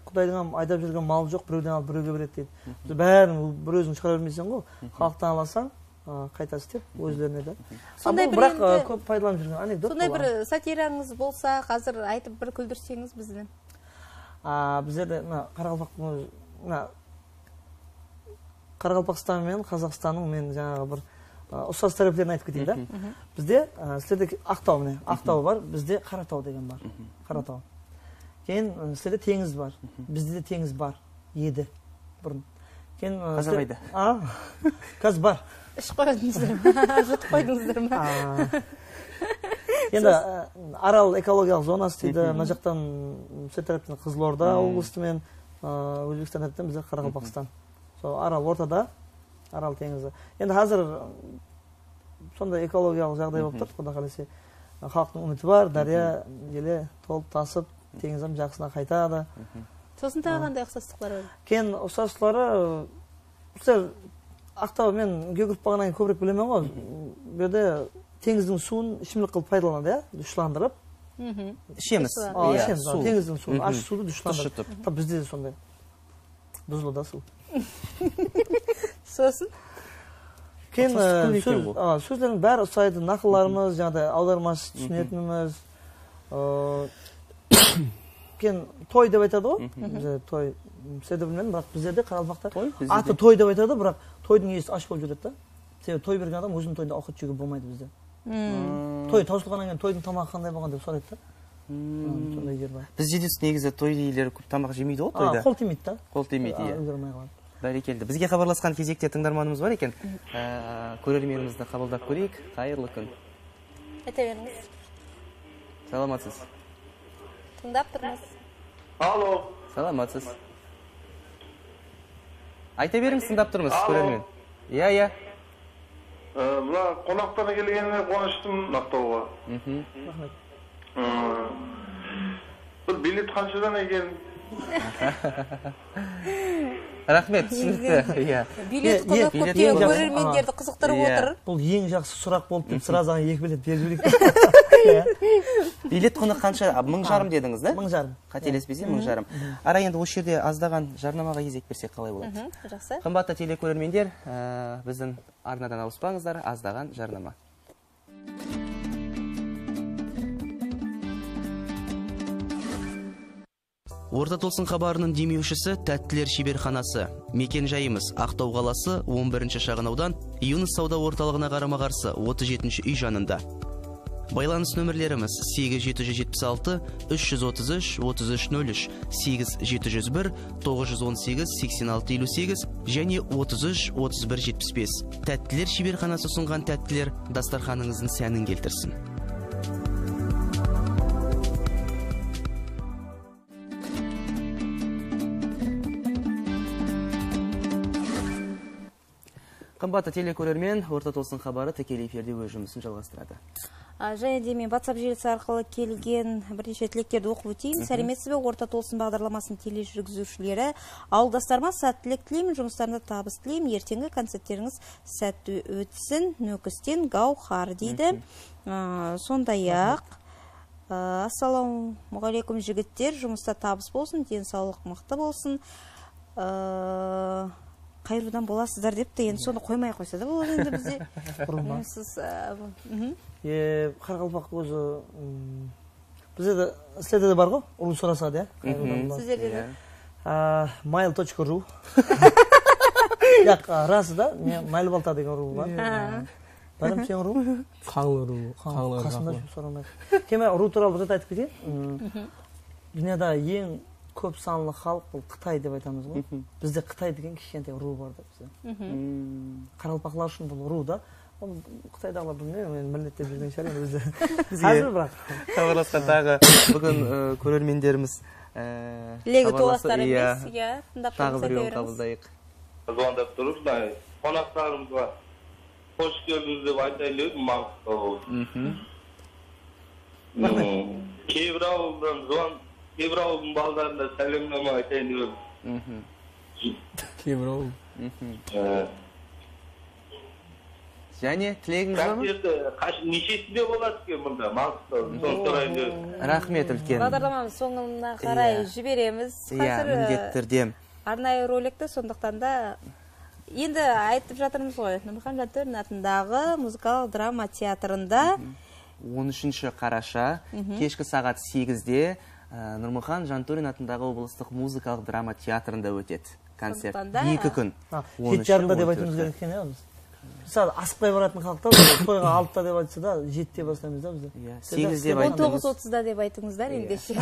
Qudaydıń hám aydap júrgen malı joq, birewden alıp birewge beredi deydi. Biz bárin bir óziń shıǵara bermeyseń ǵoy, xalıqtan alasań, a, qayta islep, ózlerine de. Sonday bir, biraq, endi, a, kóp paydalanıp júrgen anekdot. Sonday bir satirańız bolsa, házir aytıp bir kúldirseńiz bizni. A, bizlerde mına qaraqalpaq, mına Qaraqalpaqstan menen Qazaqstannıń men jańaǵı bir, a, uqsas táreplerin aytıp keteyin da. Bizde, a, sizlerde Aqtaw, mine, Aqtaw bar, bizde Qarataw degen bar. Qarataw. Keyin, a, sizlerde teńiz bar. Bizde de teńiz bar edi burın. Keyin, a, házir qayda? A, házir bar. Iship qoydıńızlar ma? Jutıp qoydıńızlar ma? A. Endi, a, Aral ekologiyalıq zonası deydi. Mına jaqtan, sizler tárepten Qızılorda oblasti menen, a, Ózbekstan tárepten bizler Qaraqalpaqstan. Sol Aral ortada, Aral teńizi. Endi házir, ım, sonday ekologiyalıq jaǵday bolıp tur, Quda qálese. Xalıqtıń úmiti bar, dárya ele tolıp tasıp, teńiz hám jaqsına qaytadı. Sosın taǵı qanday uqsaslıqlar bar? Keyin uqsaslıqları, sizler Aqtaw, men úyge kirip qalǵannan keyin kóbirek bilemen ǵoy. Bul jerde teńizdiń suwın ishimlik qılıp paydalanadı, ya, dushllandırıp. Ishemiz. A, ishemiz, a, teńizdiń suwın, ashıq suwdı dushllandırıp. Tap bizde de sonday. Duzlı da suw. Sosın? Keyin, e, sóz, a, sózlerdiń bári usaydı, naqıllarımız, jańaday awdarmashı túsinetinimiz, ı, keyin toy dep aytadı ǵoy, bizde toy, sizlerde bilmedim, biraq bizlerde qaraqalpaqta atı toy dep aytadı, biraq toydıń iyesi ash bolıp júredi da. Sebebi toy bergen adam óziniń toyında awqat jewge bolmaydı bizde. Toy tawsılǵannan keyin toydıń tamaǵı qanday bolǵan dep soraydı da. Sonday jer bar. Bizde de negizi toy iyeleri kóp tamaq jemeydi ǵoy toyda. Qol tiymeydi da. Qol tiymeydi, iya. Úlgere almay qaladı. Bárekeldi. Bizge xabarlasqan kezekte tıńdarmanımız bar eken. Á, kórermenimizdi qabıldap kóreyik. Qayırlı kún. Ayta berińiz. Salamatsız. Tıńdap turmız. Alo. Salamatsız. Ayta beriń, tıńdap turmız, kórermen. Iya, iya. E, mına qonaqtan kelgenine quwanıshtım, Aqtawǵa. Raxmet. E, bir bilet qanshadan eken? Raxmet, túsinikli. Bilet qunı kóptegen kórermenlerdi qızıqtırıp otır. Bul eń jaqsı suraq boldı dep, srazı eki bilet berip jibereyik. Bilet qunı qansha? Mıń jarım dedińiz, da? Mıń jarım. Qátelespesem, mıń jarım. Ara, endi usı jerde azdaǵan jarnamaǵa gezek bersek qalay boladı? Jaqsı. Qımbatlı telekórermenler, e, biziń arnadan awıspańızlar, azdaǵan jarnama. Orta Toqsan xabarınıń demewshisi Táttiler sheberxanası. Meken jayımız, Aqtaw qalası, on birinshi shaǵın awdan, Yunus sawda ortalıǵına qarama-qarsı, otız jetinshi úy janında. Baylanıs nomerlerimiz: segiz jeti júz jetpis altı, úsh júz otız úsh, otız úsh nol úsh, segiz jeti júz bir, toǵız júz on segiz, seksen altı eliw segiz, jáne otız úsh, otız bir jetpis bes. Táttiler sheberxanası usınǵan táttiler dastarxanıńızdıń sánin keltirsin. Qımbatlı telekórermen, Orta Tolsın xabarı tikkeley efirde óz jumısın jalǵastıradı. A, jáne de men WhatsApp jelisi arqalı kelgen bir neshe tilekterdi oqıp óteyin. Sálemetsiz be, Orta Tolsın baǵdarlamasınıń telejúrgiziwshileri. Awıldaslarıma sáttilik tileymen, jumıslarında tabıs tileymen, erteńgi koncertlerińiz sátti ótsin, Nókisten Gawhar deydi. A, sonday-aq, a, Assalawma áleykum, jigitler, jumısta tabıs bolsın, densawlıq mıqtı bolsın. A, qayırıwdan bolasızlar depti, endi sonı qoymay qoysa da boladı endi bizde. Urıw ma? Siz, a, bu, mhm. E, qaraqalpaq ózi, mm, bizde de, sizlerde de bar ǵo, urıw sorasadı, ya? Qayırıwdan bolasız. Sizlerde de? A, mail точка ру. Yaq, a, rası da, men Maylı balta degen urıw bar. Bárim sen urıw. Qańlı urıw, qańlı, qańlı qasımda júrip soramaydı. Keme urıw tuwralı bir zat aytıp keteyin. Mm. Dúnyadaǵı eń kóp sanlı xalıq bul Qıtay dep aytamız ǵoy. Bizde Qıtay degen kishkentay urıw bar da bizde. Qaraqalpaqlar ushın bul urıw da. Ol Qıtaydaǵılar bilmeymen, endi milletler bilmegen shıǵar endi bizde. Házir biraq. Xabarlasqan taǵı búgin, e, kórermenlerimiz, e, legi tolaslar emes, iya, tınlap turıp ayta berińiz. Taǵı birewin qabıllayıq. Zvondap turıp, mına qonaqlarımızǵa xosh keldińiz dep aytayın dedim, Mańǵıstaw. Kebir awıldan zvan, Kebir awıldıń balalarına sálemnama aytayın dedim. Kebir awıl. E, jáne tilegińiz barma? Koncerti qash-, neshesinde boladı eken mında, Mańǵıstaw? Sonı sorayın dedim. Raxmet úlken. Baǵdarlamamız sońına qaray jiberemiz. Iya, házir, e, mindetti túrde. Arnayı rolikti, sonlıqtan da endi aytıp jatırmız ǵoy, Nurmuxan Jantórin atındaǵı muzıkalıq drama teatrında. On úshinshi qarasha, keshki saat segizde, e, Nurmuxan Jantórin atındaǵı oblıstıq muzıkalıq drama teatrında ótedi koncert. Sonlıqtan da, eki kún. Ha, jeti jarımda dep aytıwımız kerek eken, ya, biz. Mısalı, asıqpay baratın xalıqta, toyǵa altıda dep aytsa da, jetide baslaymız da biz. Iya, segizde dep aytıńız. On toǵız otızda dep aytıńızlar endeshe.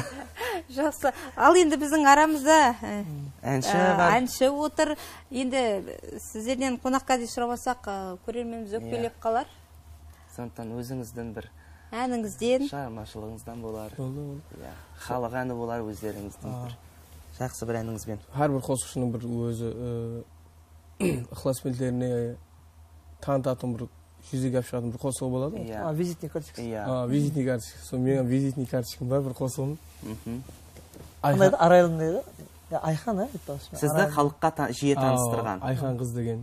Jaqsı. Al endi biziń aramızda, e, anshi, e, bar, anshi otır. Endi sizlerden qonaqqa dey suramasaq, e, kórermenimiz ókpelep qalar. Sonlıqtan ózińizden bir ánińizden, shıǵarmashılıǵıńızdan bolar. Boldı, boldı. Iya, xalıq áni bolar, ózlerińizdiń bir jaqsı bir ánińizben. Hár bir qosıqshınıń bir ózi, e, ıqlasbentlerine tanıtatuǵın bir, júzege alıp shıǵatuǵın bir qosıǵı boladı ǵoy. Iya. A, vizitniy kartochkası. Iya. A, vizitniy kartochka. Sol meniń vizitniy kartochkam bar bir qosıǵım. Qanday edi? Arayalım deydi. Ya, Ayxan, a? Sizdi xalıqqa ta-, jiye tanıstırǵan. Ayxan qız degen.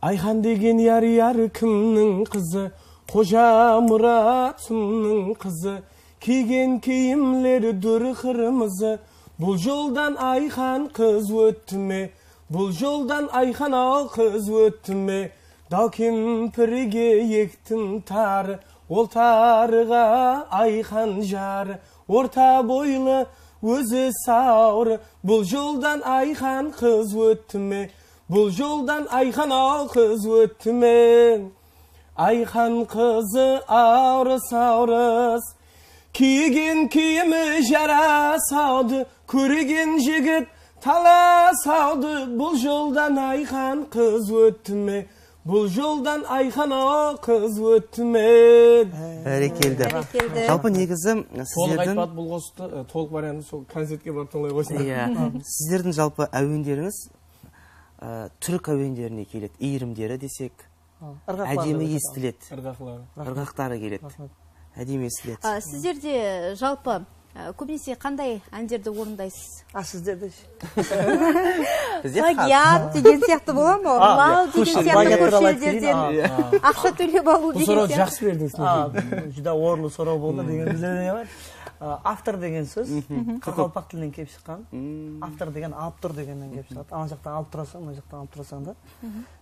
Ayxan degen yar, yar kimniń qızı? Xojamurat kimniń qızı? Kiygen kiyimleri dúr qırmızı. Bul joldan Ayxan qız ótti me? Bul joldan Ayxan-aw qız ótti me? Daw kempirge ektim tarı, ol tarıǵa Ayxan jarı. Orta boylı, ózi sawrı, bul joldan Ayxan qız ótti me? Bul joldan Ayxan-aw qız ótti me? Ayxan qızı awrıs-awrıs, kiygen kiyimi jarasawdı, kórgen jigit talasawdı, bul joldan Ayxan qız ótti me? Bul joldan Ayxan-aw qız ótti me? Bárekeldi. Bárekeldi. Jalpı negizi sizlerdiń... Tolıq aytpadı bul qosıqtı, e, tolıq variantın sol koncertke barıp tıńlay qoysınlar. Iya. Sizlerdiń jalpı áwenlerińiz, e, túrk áwenlerine keledi, iyirimleri desek, Aa, ırǵaqları ádemi estiledi. Irǵaqları. Irǵaqları keledi. Raxmet. Ádemi estiledi. A, sizlerde, jalpı, a, kóbinese qanday ánlerdi orındaysız? A, sizlerde sh-? Bizde plagiat degen siyahtı bola ma? Aa, mal degen siyahtı, plagiat tuwralı aytıp keteyin, kórshelderden aqsha tólep alıw degen siyahtı. Bul sorawdı jaqsı berdińiz. Aa, júdá orınlı soraw boldı degen bizlerde ne bar? Aa, avtor degen sóz qaraqalpaq tilinen kelip shıqqan. Avtor degen alıp tur degennen kelip shıǵadı. Ana jaqtan alıp turasań, mına jaqtan alıp turasań da.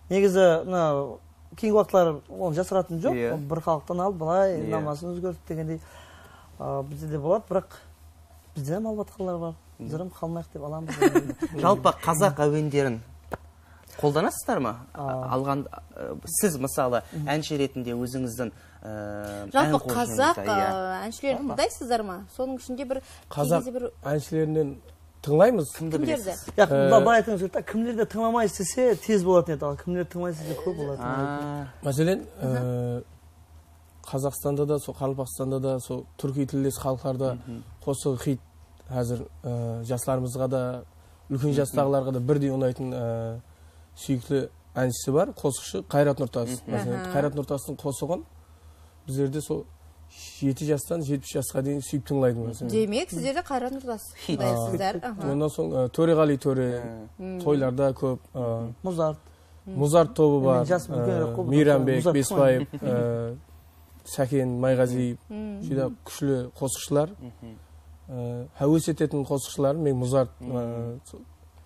Negizi, mına, keyingi waqıtları onı jasıratın joq. Iya. Ol bir xalıqtan alıp, bılay namasın ózgertip degendey, a, bizde de boladı, biraq bizden hám alıp atqanlar bar. Bizler hám qalmayıq dep alamız. Jalpı, qazaq áwenlerin qoldanasızlar ma? Aa. Alǵan, e, siz, mısalı, ánshi retinde ózińizdiń, e, jalpı, qazaq, e, ánshilerin tıldaysızlar ma? Sonıń ishinde bir, qazaq ánshilerinen tıńlaymız. Kimdi bilesiz? Yaq, bı-, bılay aytıwımız kerek ta, kimlerdi tıńlamaysız dese, tez bolatın edi, al kimlerdi tıńlaysız dese, kóp bolatın edi. Máselen, e, Qazaqstanda da, sol Qaraqalpaqstanda da, sol túrkiy tilles xalıqlarda qosıq, xit házir, e, jaslarımızǵa da, úlken jastaǵılarǵa da birdey unaytın, e, súyikli Ánshisi bar, qosıqshı Qayrat Nurtas. Máselen, Qayrat Nurtastıń qosıǵın bizlerde sol jeti jastan jetpis jasqa deyin súyip tıńlaydı, máselen. Demek, sizlerde Qayrat Nurtas tıńlaysızlar. Aha. Onnan soń, e, Tóreǵaliy Tóre, toylarda kóp, e, Muzart. Muzart tobı bar, jas úlkenirek qo, Miyranbek Besbaev, e, Sáken Mayǵaziyev, júdá kúshli qosıqshılar. E, háwes etetin qosıqshılar, men Muzart, e, so-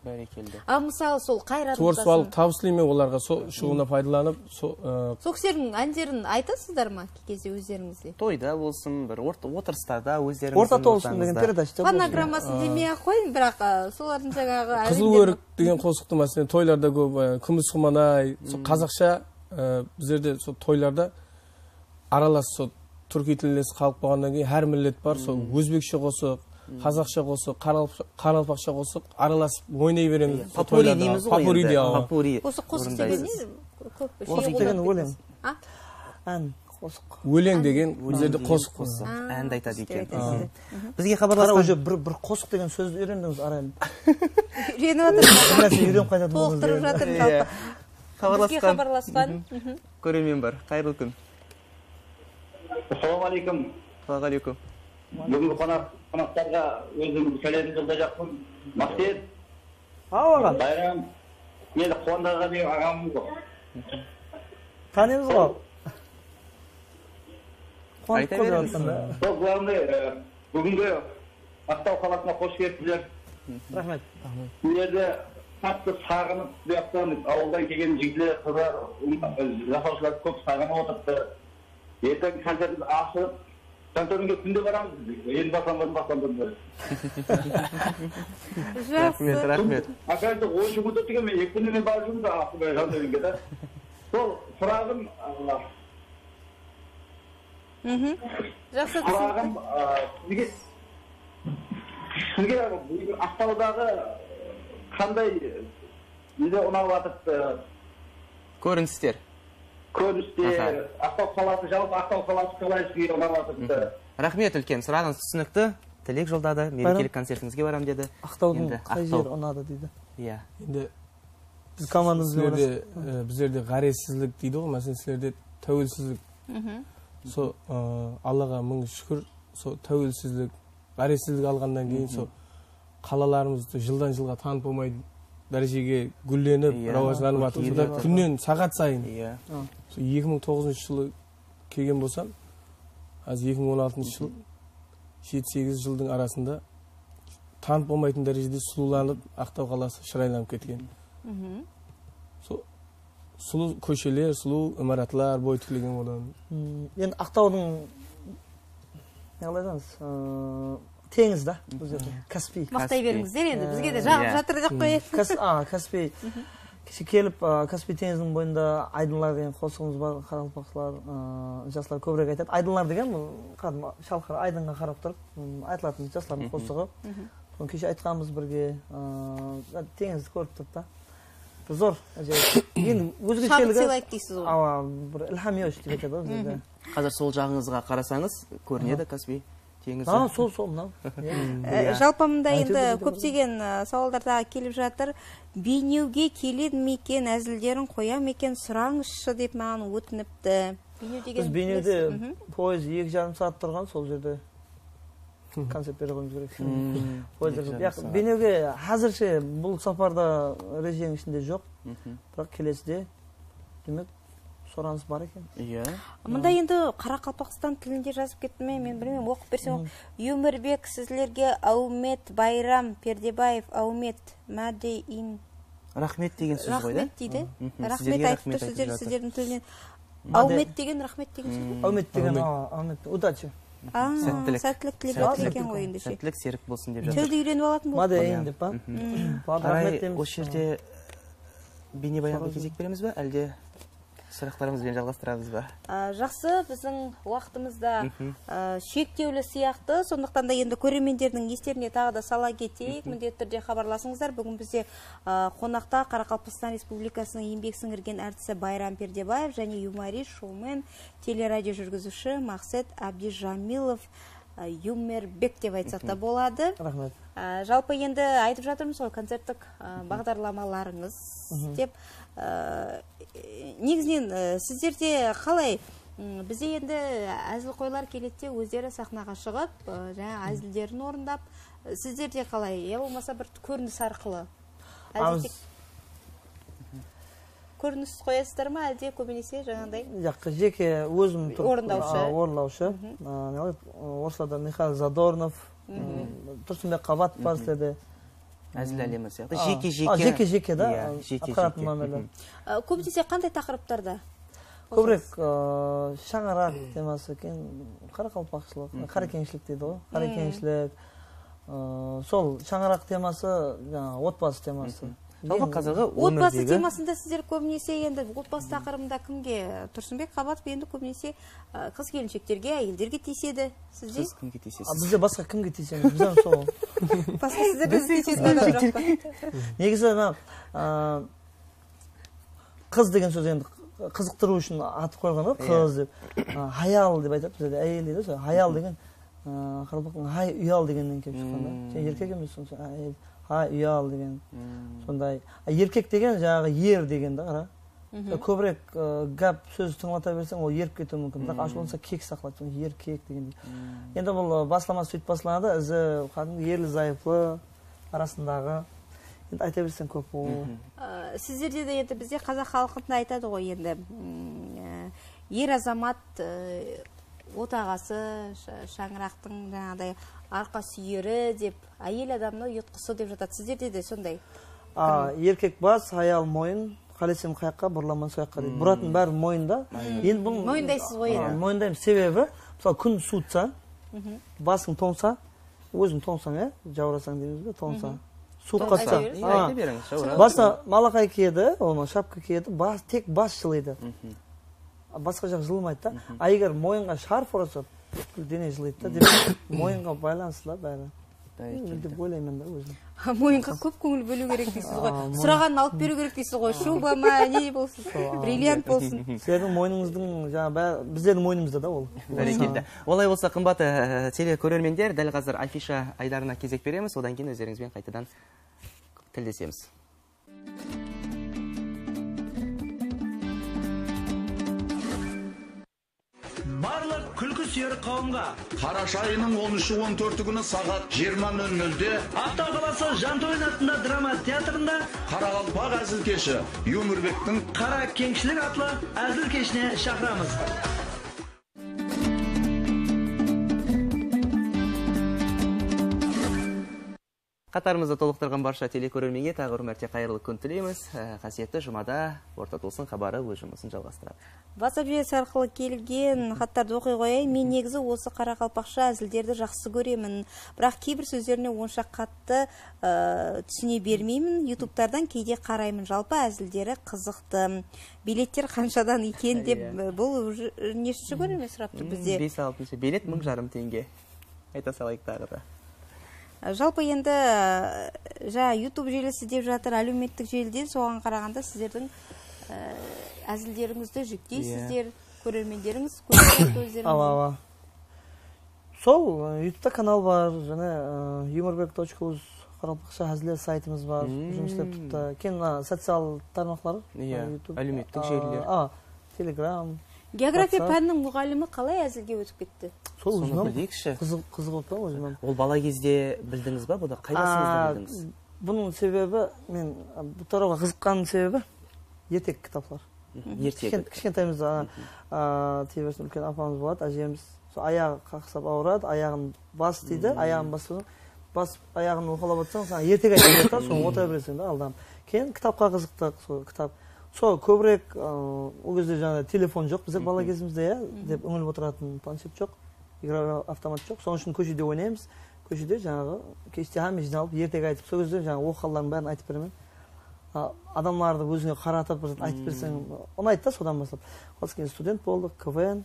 Bárekeldi. A, mısalı, sol Qayrat Nurtasın. Tvorstvolıq tabıs tileymen olarǵa, sol shuǵılına paydalanıp, so-, e, Sol kishilerdiń ánlerin aytasızlar ma, key-, gezde ózlerińizde? Toyda bolsın, bir ort-, otırıslarda ózlerińizdiń ortańızda. Orta tolısın degen peredachada bolsın. Fonogrammasın demey-aq qoyıń, biraq, e, solardıń jańaǵı Qızıl órik degen qosıqtı, máselen, toylarda kóp, e, Kúmis qumanay, sol qazaqsha, e, bizlerde sol toylarda aralas sol túrkiy tilles xalıq bolǵannan keyin hár millet bar, sol ózbekshe qosıq, qazaqsha qosıq, qaraqalp-, qaraqalpaqsha qosıq aralasıp oynay beremiz. Popuri deymiz ǵoy endi. Popuri dey, awa. Popuri. Qosıq, qosıq degen ne? Qosıq degen óleń. A? Án, qosıq. Óleń degen bizlerde qosıq. Qosıq. Ándi aytadı eken. Bizge xabarlasqan. Qara, уже bir, bir qosıq degen sózdi úyrendińiz, arayın. Úyrenip atırmız. Bir nárse úyrenip qaytadı. Tolıqtırıp jatırmız, jalpı. Bizge xabarlasqan kórermen bar. Qayırlı kún. Assalawma áleykum. Wa áleykum. Búgingi qonaq, qonaqlarǵa ózimniń sálemimdi jollajaqpın. Maqset. Haw, aǵa. Bayram. Meni Quwanday aǵa degen aǵamız ǵoy. Tanıymız ǵoy. Quwanıp kórip atırman da. Sol, главный, e, búgingi Aqtaw qalasına xosh kelipsizler. Raxmet. Sizlerdi qattı saǵınıp, bu jaqtan, awıldan kelgen jigitler, qızlar, jasawshılar kóp saǵınıp otırıptı. Erteń koncertimiz ashılıp, Jantóringe kúnde baramız. Endi baslanbadım, baslanbadım. Jaqsı. Raxmet, raxmet. Oказывается, onınshı kún túrgen, men eki kúnde men barıp júrmen, Jantóringe da. Sol suraǵım, a, Jaqsı, túsinikli. Suraǵım, a, sizge, sizge Aqtawdaǵı qanday, nede unap atırıptı? Kórinisler. Kórinisler, Aqtaw qalası, jalpı Aqtaw qalası qalay sizge unap atırıptı? Raxmet úlken, suraǵıńız túsinikli. Tilek joldadı, merekelik koncertińizge baram dedi. Aqtawdıń qay jeri unadı deydi. Iya. Endi biz komandamız benen oynastıq. Sizlerde, e, bizlerde ǵárezsizlik deydi ǵoy, máselen, sizlerde táwelsizlik. Sol, e, Allaǵa mıń shúkir, sol táwelsizlik, ǵárezsizlik alǵannan keyin sol qalalarımızdı jıldan jılǵa tanıp bolmaydı dárejege gúllenip, rawajlanıp atır. Kúnnen saǵat sayın. Sol eki mıń toǵızınshı jılı kelgen bolsam, házir eki mıń on altınshı jıl, jeti-segiz jıldıń arasında tanıp bolmaytın dárejede sulıwlanıp, Aqtaw qalası shıraylanıp ketken. Sol sulıw kósheler, sulıw imaratlar boy tiklegen odan. Endi Aqtawdıń, ne qılasańız, ıı, teńiz da, bul jerde Kaspiy. Maqtay berińizler endi, bizge de jaǵıp jatır dep qoyayıq. Kas-, a, Kaspiy. Keshe kelip, a, Kaspiy teńiziniń boyında Aydınlar degen qosıǵımız bar, qaraqalpaqlar, a, jaslar kóbirek aytadı. Aydınlar degen bul qádimgi shalqar aydınǵa qarap turıp, ım, aytılatın jaslardıń qosıǵı. Sonı keshe aytqanbız birge, a, teńizdi kórip turıp ta. Bir zor, ájayıp. Endi ózgesheligi. Shabıt sıylaydı deysiz ǵoy. Awa, bir ilham yosh dep aytadı ǵoy bizde. Házir sol jaǵıńızǵa qarasańız, kórinedi Kaspiy teńizi. A, sol, sol, mınaw. E, jalpı mında endi kóplegen, e, sawallar daǵı kelip jatır. Beynewge keledi me eken, ázillerin qoya ma eken, surańızshı dep maǵan ótinipti. Beynew degen bilesiz. Biz Beynewde poezd eki jarım saat turǵan, sol jerde koncert bere qoyıwımız kerek. Poezdler eki jarım saat. Beynewge házirshe bul saparda rejeniń ishinde joq. Biraq keleside, demek, soranıs bar eken. Iya. Mında endi Qaraqalpaqstan tilinde jazıp ketti me, men bilmeymen, oqıp bersem. Ómirbek, sizlerge áwmet, Bayram Perdebaev, áwmet, Made in. Raxmet degen sóz ǵoy da. Raxmet deydi. Raxmet aytıp tur sizler, sizlerdiń tilinen. Áwmet degen, raxmet degen sóz ǵoy. Áwmet degen, awa, áwmet, удачи. Sáttilik. Sáttilik tilep atır eken ǵoy endishe. Sáttilik, serik bolsın dep jatır. Tildi úyrenip alatın boldı. Made in dep pa? Aray, raxmet deymiz. Osı jerde beynebayanǵa gezek beremiz be, álde suraqlarımız benen jalǵastıramız ba? A, jaqsı, biziń waqtımız da, a, shektewli sıyaqtı. Sonlıqtan da endi kóremenlerdiń eslerine taǵı da sala keteyik. Mіндetli túrde xabarlasıńızlar. Búgin bizde, a, qonaqta Qaraqalpaqstan Respublikasınıń eńbek sińirgen artisti Bayram Perdebaev jáne yumorist, shoumen, teleradio júrgiziwshi Maqset Ábdijamilov. a, Yumerbek dep aytsaq ta boladı. Raxmet. A, jalpı endi aytıp jatırmız ǵoy, koncerttік, a, baǵdarlamalarıńız dep. A, e, negizinen, e, sizlerde qalay, m, bizde endi ázilqoylar keledi de, ózleri saxnaǵa shıǵıp, e, jańa ázillerin orındap, e, sizlerde qalay, ya bolmasa bir kórinis arqalı? Álde tek kórinis qoyasızlar ma, álde kóbinese jańaǵıday? Jaq, jeke ózim turıp, orındawshı. A, orındawshı. A, ne qıladı, orıslarda Mixail Zadornov, m, Tursınbek Qabatov bar sizlerde. Ázil álemi sıyaqlı. Jeke-jeke. A, jeke-jeke da, atqaratın nomerler. A, kóbinese qanday taqırıptarda? Kóbirek, a, shańaraq teması eken, qaraqalpaqshılıq, qarakeńshilik deydi ǵoy, qarakeńshilik, Iı, sol shańaraq teması, jańa, otbası teması. Jalpı qazirgi otbası temasında sizler kóbinese endi otbası taqırıbında kimge? Tursınbek Qabatov endi kóbinese, ı, qız-kelinshekterge, áyellerge tiyisedi. Sizde? Siz kimge tiyisesiz? A, bizde basqa kimge tiyisemiz? Biz hám sol. Basqa sizlerden tiyisedi adam joq pa? Negizi mına, ı, qız degen sóz endi qızıqtırıw ushın atı qoyılǵan ǵoy, qız dep. A, hayal dep aytadı bizde, áyel deydi, sol hayal degen, a, qaraqalpaqtıń hay uyal degennen kelip shıqqan da. Sen erkek emesseń, sen áyel, hay uyal degen. Sonday. A, erkek degen jańaǵı er degen da, qara. Kóbirek, a, gáp sóz tıńlata berseń, ol erip ketiwi múmkin. Biraq ashıwlansa kek saqlaydı, sonı erkek degendey. Endi bul, a, baslama sóytip baslanadı, izi qádimgi erli-zayıplı arasındaǵı. Endi ayta berseń kóp ol. Aa, sizlerde de endi bizde qazaq xalqında aytadı ǵoy endi, mm, e, er azamat, e, otaǵası, sha-, shańaraqtıń jańaǵıday arqa súyeri dep, áyel adamnıń uyıtqısı dep jatadı. Sizlerde de sonday. A, erkek bas, hayal moyın, qálesem qayaqqa, burılaman soyaqqa deydi. Buratın bári moyında. Endi bul moyındaysız ǵoy endi. A, moyındaymız. Sebebi, mısalı, kún suwıtsa, basıń tońsa, óziń tońsań, ya, jawırasań deymiz be, tońsa. Suwıp qalsa. Ayta beriń, jawıradı. Basta malaqay kiyedi, onnan shapka kiyedi, bas, tek bas jılıydı. Basqa jaq jılmaydı da. A eger moyınǵa sharf orasa, pútkil dene jılıydı da, demek, moyınǵa baylanıslı bári. Dep oylayman da ózim. Moyınǵa kóp kóńil bóliw kerek deysiz ǵoy. Soraǵanın alıp beriw kerek deysiz ǵoy. Shuba ma, ne bolsın, brilliant bolsın. Sizlerdiń moynıńızdıń, jańa, bizlerdiń moynımızda da ol. Bárekella. Olay bolsa, qımbatlı, e, telekórermender, dál házir afisha aydarına kezek beremiz, odan keyin ózlerińizben qaytadan tildesemiz. Barlıq kúlki súyer qawımǵa. Qarasha ayınıń on úshi, on tórti kúni saǵat jigirma nol nolde Aqtau qalası Jantoyın atında drama teatrında Qaraqalpaq ázilkeshi Yumorbektiń Qara keńshilik atlı ázil keshine shaqıramız. Qatarımızdı tolıqtırǵan barsha telekórermenge taǵı bir márte qayırlı kún tileymiz. Á, qásiyetli jumada Orta Tolıstın xabarı óz jumısın jalǵastıradı. WhatsApp jelisi arqalı kelgen xattardı oqıy qoyayın. Men negizi osı qaraqalpaqsha ázilderdi jaqsı kóremin. Biraq keybir sózlerine onsha qattı, ı, túsine bermeymin. Youtubetardan keyde qarayman. Jalpı ázilderi qızıqtı. Biletler qanshadan eken dep, bul уже neshinshi kóre me surap tur bizde? Bes-altınshı bilet mıń jarım tenge. Ayta salayıq taǵı da. Jalpı endi, e, jańa YouTube jelisi dep jatır, áliwmettik jelide, soǵan qaraǵanda sizlerdiń, e, ázillerińizdi júkteysizler, kórermenderińiz kórip turıptı ózlerińizdi. Awa, awa. Sol, e, YouTubeta kanal bar, jáne, e, yumorbek точка uz qaraqalpaqsha háziller saytımız bar, jumıs islep turıptı. Keyin mına social tarmaqlar, e, YouTube, áliwmettik jeliler. A, Telegram, WhatsApp. Geografiya pániniń muǵallimi qalay ázilge ótip ketti? Sol ózim hám qızıq, qızıǵıp ta ózim hám. Ol bala gezde bildińiz ba? Bunı qaydasıńızda bildińiz? Bunıń sebebi, men, a, bul tarawǵa qızıqqanım sebebi erteki kitaplar. Erteki. Kishken-, kishkentayımızda, a, a, tiye bersin, úlken apamız boladı, ájemiz. Sol ayaǵı qaqsap awıradı, ayaǵın bas deydi, ayaǵın bas, bas, ayaǵın uqalap atsań, saǵan erteki aytıp beredi da, soń otıra bereseń da, aldanıp. Keyin kitapqa qızıqtıq, sol kitap. Sol kóbirek, ı, ol gezde jańaǵıday telefon joq, bizler bala gezimizde, ya, dep úńilip otıratın planshet joq, igrovıy avtomat joq. Sonıń ushın kóshede oynaymız. Kóshede jańaǵı keshte hámme jıynalıp, erteki aytıp, sol gezde jańaǵı oqıǵanlardıń bárin aytıp beremen. A, adamlardı ózińe qaratıp, bir zat aytıp berseń, unaydı da, sodan baslap. Onnan keyin student boldıq, KVN.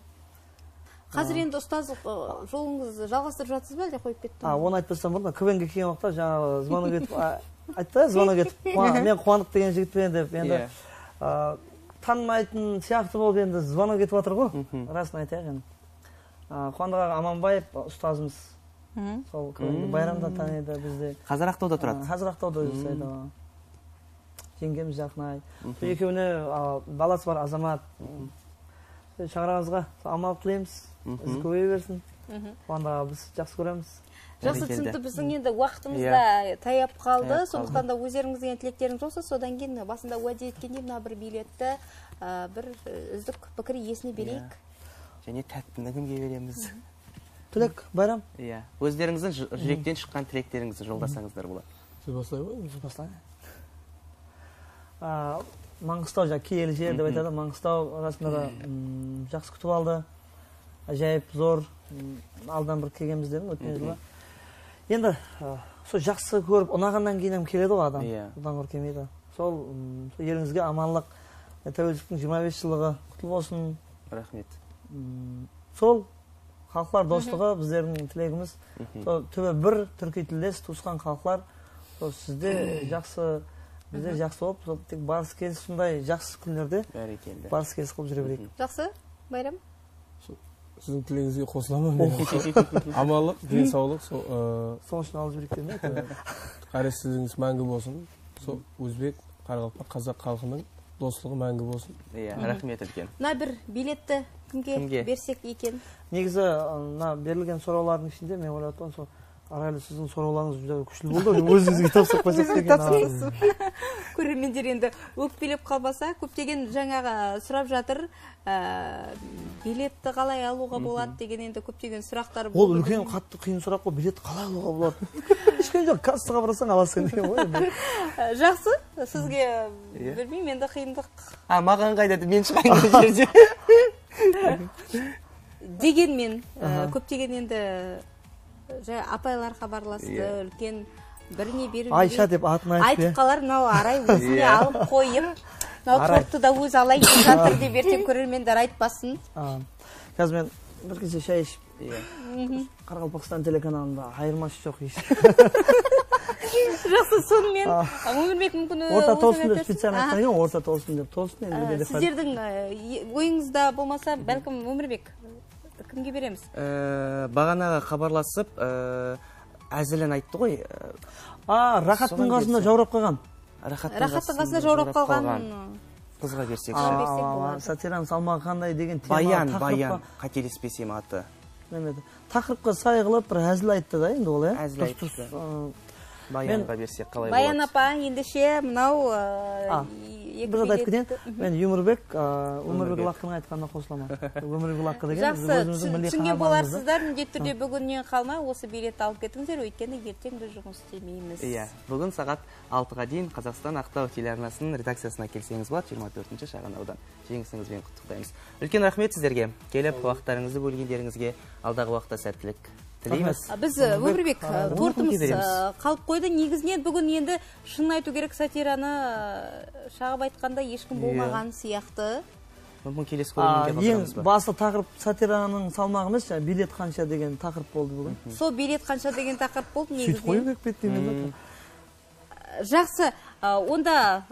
Házir endi ustazlıq, ı, jolıńızdı jalǵastırıp jatırsız ba, álde qoyıp kettińiz be? A, onı aytpastan burın, KVNge kelgen waqıtta jańaǵı zvonok etip, a, ayttı, zvonok etip, quwa-, men Quwanıq degen jigitpen dep, endi, a, tanımaytın sıyaqlı bolıp, endi zvonok etip atır ǵoy, rasın aytayıq endi. A, Quwandıq aǵa Amanbaev ustazımız. Sol kóbinese Bayram da tanıydı bizdi. Házir Aqtawda turadı. A, házir Aqtawda jasaydı. Jeńgemiz Jaqınay. Sol ekewine, a, balası bar Azamat. Shańaraǵımızǵa amanlıq tileymiz. Izi kóbeye bersin. Quwandıq aǵa, biz jaqsı kóremiz. Jaqsı, túsinikli. Biziń endi waqtımız da tayap qaldı. Sonlıqtan da ózlerińizdiń tilekterińiz bolsa, sodan keyin basında wáde etkendey mına bir biletti, a, bir, e, úzlik pikir iyesine bereyik. Jáne táttini kimge beremiz? Tilek, Bayram. Iya. Ózlerińizdiń jú-, júrekten shıqqan tilekterińizdi joldasańızlar boladı. Siz baslay ǵoy. Siz baslań. A, Mańǵıstaw, ja, kiyeli jer dep aytadı. Mańǵıstaw rasında da, mm, jaqsı kútip aldı. Ájayıp zor, mm, aldan bir kelgenbiz dedim ótken jılı. Endi, a, sol jaqsı kórip, unaǵannan keyin hám keledi ǵoy adam. Iya. Bunnan ǵoy kelmeydi. Sol, mm, sol elińizge amanlıq, e, táwelshiliktің jigirma bes jıllıǵı qutlı bolsın. Raxmet. Mm, sol xalıqlar doslıǵı bizlerdiń tilegimiz. Sol túbi bir túrkiy tilles tuwısqan xalıqlar. Sol sizde jaqsı, bizde jaqsı bolıp, sol tek barıs kelis usınday jaqsı kúnlerde barıs kelis qılıp júre bereyik. Jaqsı, Bayram. Siziń tilegińizge qosılaman men. Amanlıq, densawlıq, so-, ı, sol ushın alıp jibereyik dedim de. Ǵárezsizligińiz máńgi bolsın. Sol ózbek, qaraqalpaq, qazaq xalqınıń doslıǵı máńgi bolsın. Iya, raxmet úlken. Mına bir biletti kimge bersek eken? Negizi, ı, mına berilgen sorawlardıń ishinde men oylap atırman, sol Araylı, siziń sorawlarıńız júdá kúshli boldı. Ózińizge tapsırıp qoysaq degen. Ózińizge tapsırıńız. Kórermender endi ókpelep qalmasa, kóptegen jańaǵı surap jatır, á, biletti qalay alıwǵa boladı degen endi kóptegen suraqlar boldı. Ol úlken, qattı qıyın suraq ǵoy, biletti qalay alıwǵa boladı? Hesh qıyın joq, kassaǵa barasań, alasań degen ǵoy endi. Jaqsı, sizge bilmeymen endi qıyındıq. A, maǵan qayda, men shıǵayın mına jerden. Degenmen, e, kóptegen endi, ja, apaylar xabarlastı, úlken birine berip Aysha dep atın aytıp, aytıp qalar, mınaw Aray ózine alıp qoyıp, mınaw torttı da ózi alayın dep jatır dep erteń kórermenler aytpasın. A, házir men bir kese shay iship, Qaraqalpaqstan telekanalında ayırması joq hesh. Jaqsı, sonımen, Ómirbek, múmkin, orta tolsın dep specialno aytqan eken, orta tolsın dep, tolsın endi. Sizlerdiń, e, oyıńızda bolmasa, bálkim, Ómirbek, kimge beremiz? E, baǵanaǵı xabarlasıp, e, ázilin ayttı ǵoy, e, A, Raxattıń qasında jawrap qalǵan. Raxattıń qasında jawrap qalǵan qızǵa bersek. Satiraniń salmaǵı qanday degen tema, Bayan, Bayan, qátelespesem atı. Neme edi? Taqırıpqa say qılıp bir házil ayttı da endi ol, ya? Házil ayttı. Bayanǵa bersek qalay boladı? Bayan apa, endishe mınaw, e, bir zat aytıp keteyin. Men Ómirbek, e, Ómirbek Laqqınıń aytqanına qosılaman. Ómirbek Laqqı degen ózimizdiń milliy qahramanımız. Jaqsı, túsingen bolarsızlar, mindetti túrde búginnen qalmay osı biletti alıp ketińizler, óytkeni erteń biz jumıs islemeymiz. Iya, búgin saǵat altıǵa deyin Qazaqstan Aqtaw telearnasınıń redakciyasına kelseńiz boladı, jigirma tórtinshi shaǵan awdan. Jeńisińiz benen qutlıqtaymız. Úlken raxmet sizlerge. Kelip, waqıtlarıńızdı bólgenlerińizge aldaǵı waqıtta sáttilik tileymiz. Biz, e, Ómirbek, e, tortımız, e, qalıp qoydı. Negizinen búgin endi shının aytıw kerek, satiranı, e, shaǵıp aytqanda hesh kim bolmaǵan sıyaqlı. Múmkin, kelesi kóriwinde xabarlamız ba? Eń baslı taqırıp satiranıń salmaǵı emes, jańa bilet qansha degen taqırıp boldı búgin. Sol bilet qansha degen taqırıp boldı, negizinen. Sóytip qoyıw kerek pe edi, men de. Jaqsı, a, onda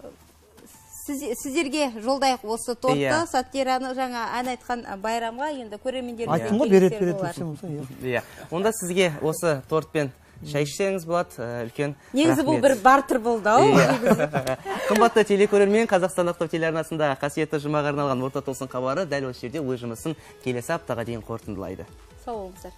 siz-, sizlerge joldayıq osı torttı, satiranı, jańa án aytqan, a, Bayramǵa, endi kórermenlerimiz. Ayttım ǵoy, beredi, beredi desem bolsa, iya. Iya. Onda sizge osı tort penen shay ishseńiz boladı, e, úlken raxmet. Negizi bul bir barter boldı-aw, negizi. Qımbatlı telekórermen, Qazaqstan Aqtaw telearnasında qásiyetli jumaǵa arnalǵan Orta tolsın xabarı dál osı jerde óz jumısın kelesi aptaǵa deyin qorıtındılaydı. Saw bolıńızlar.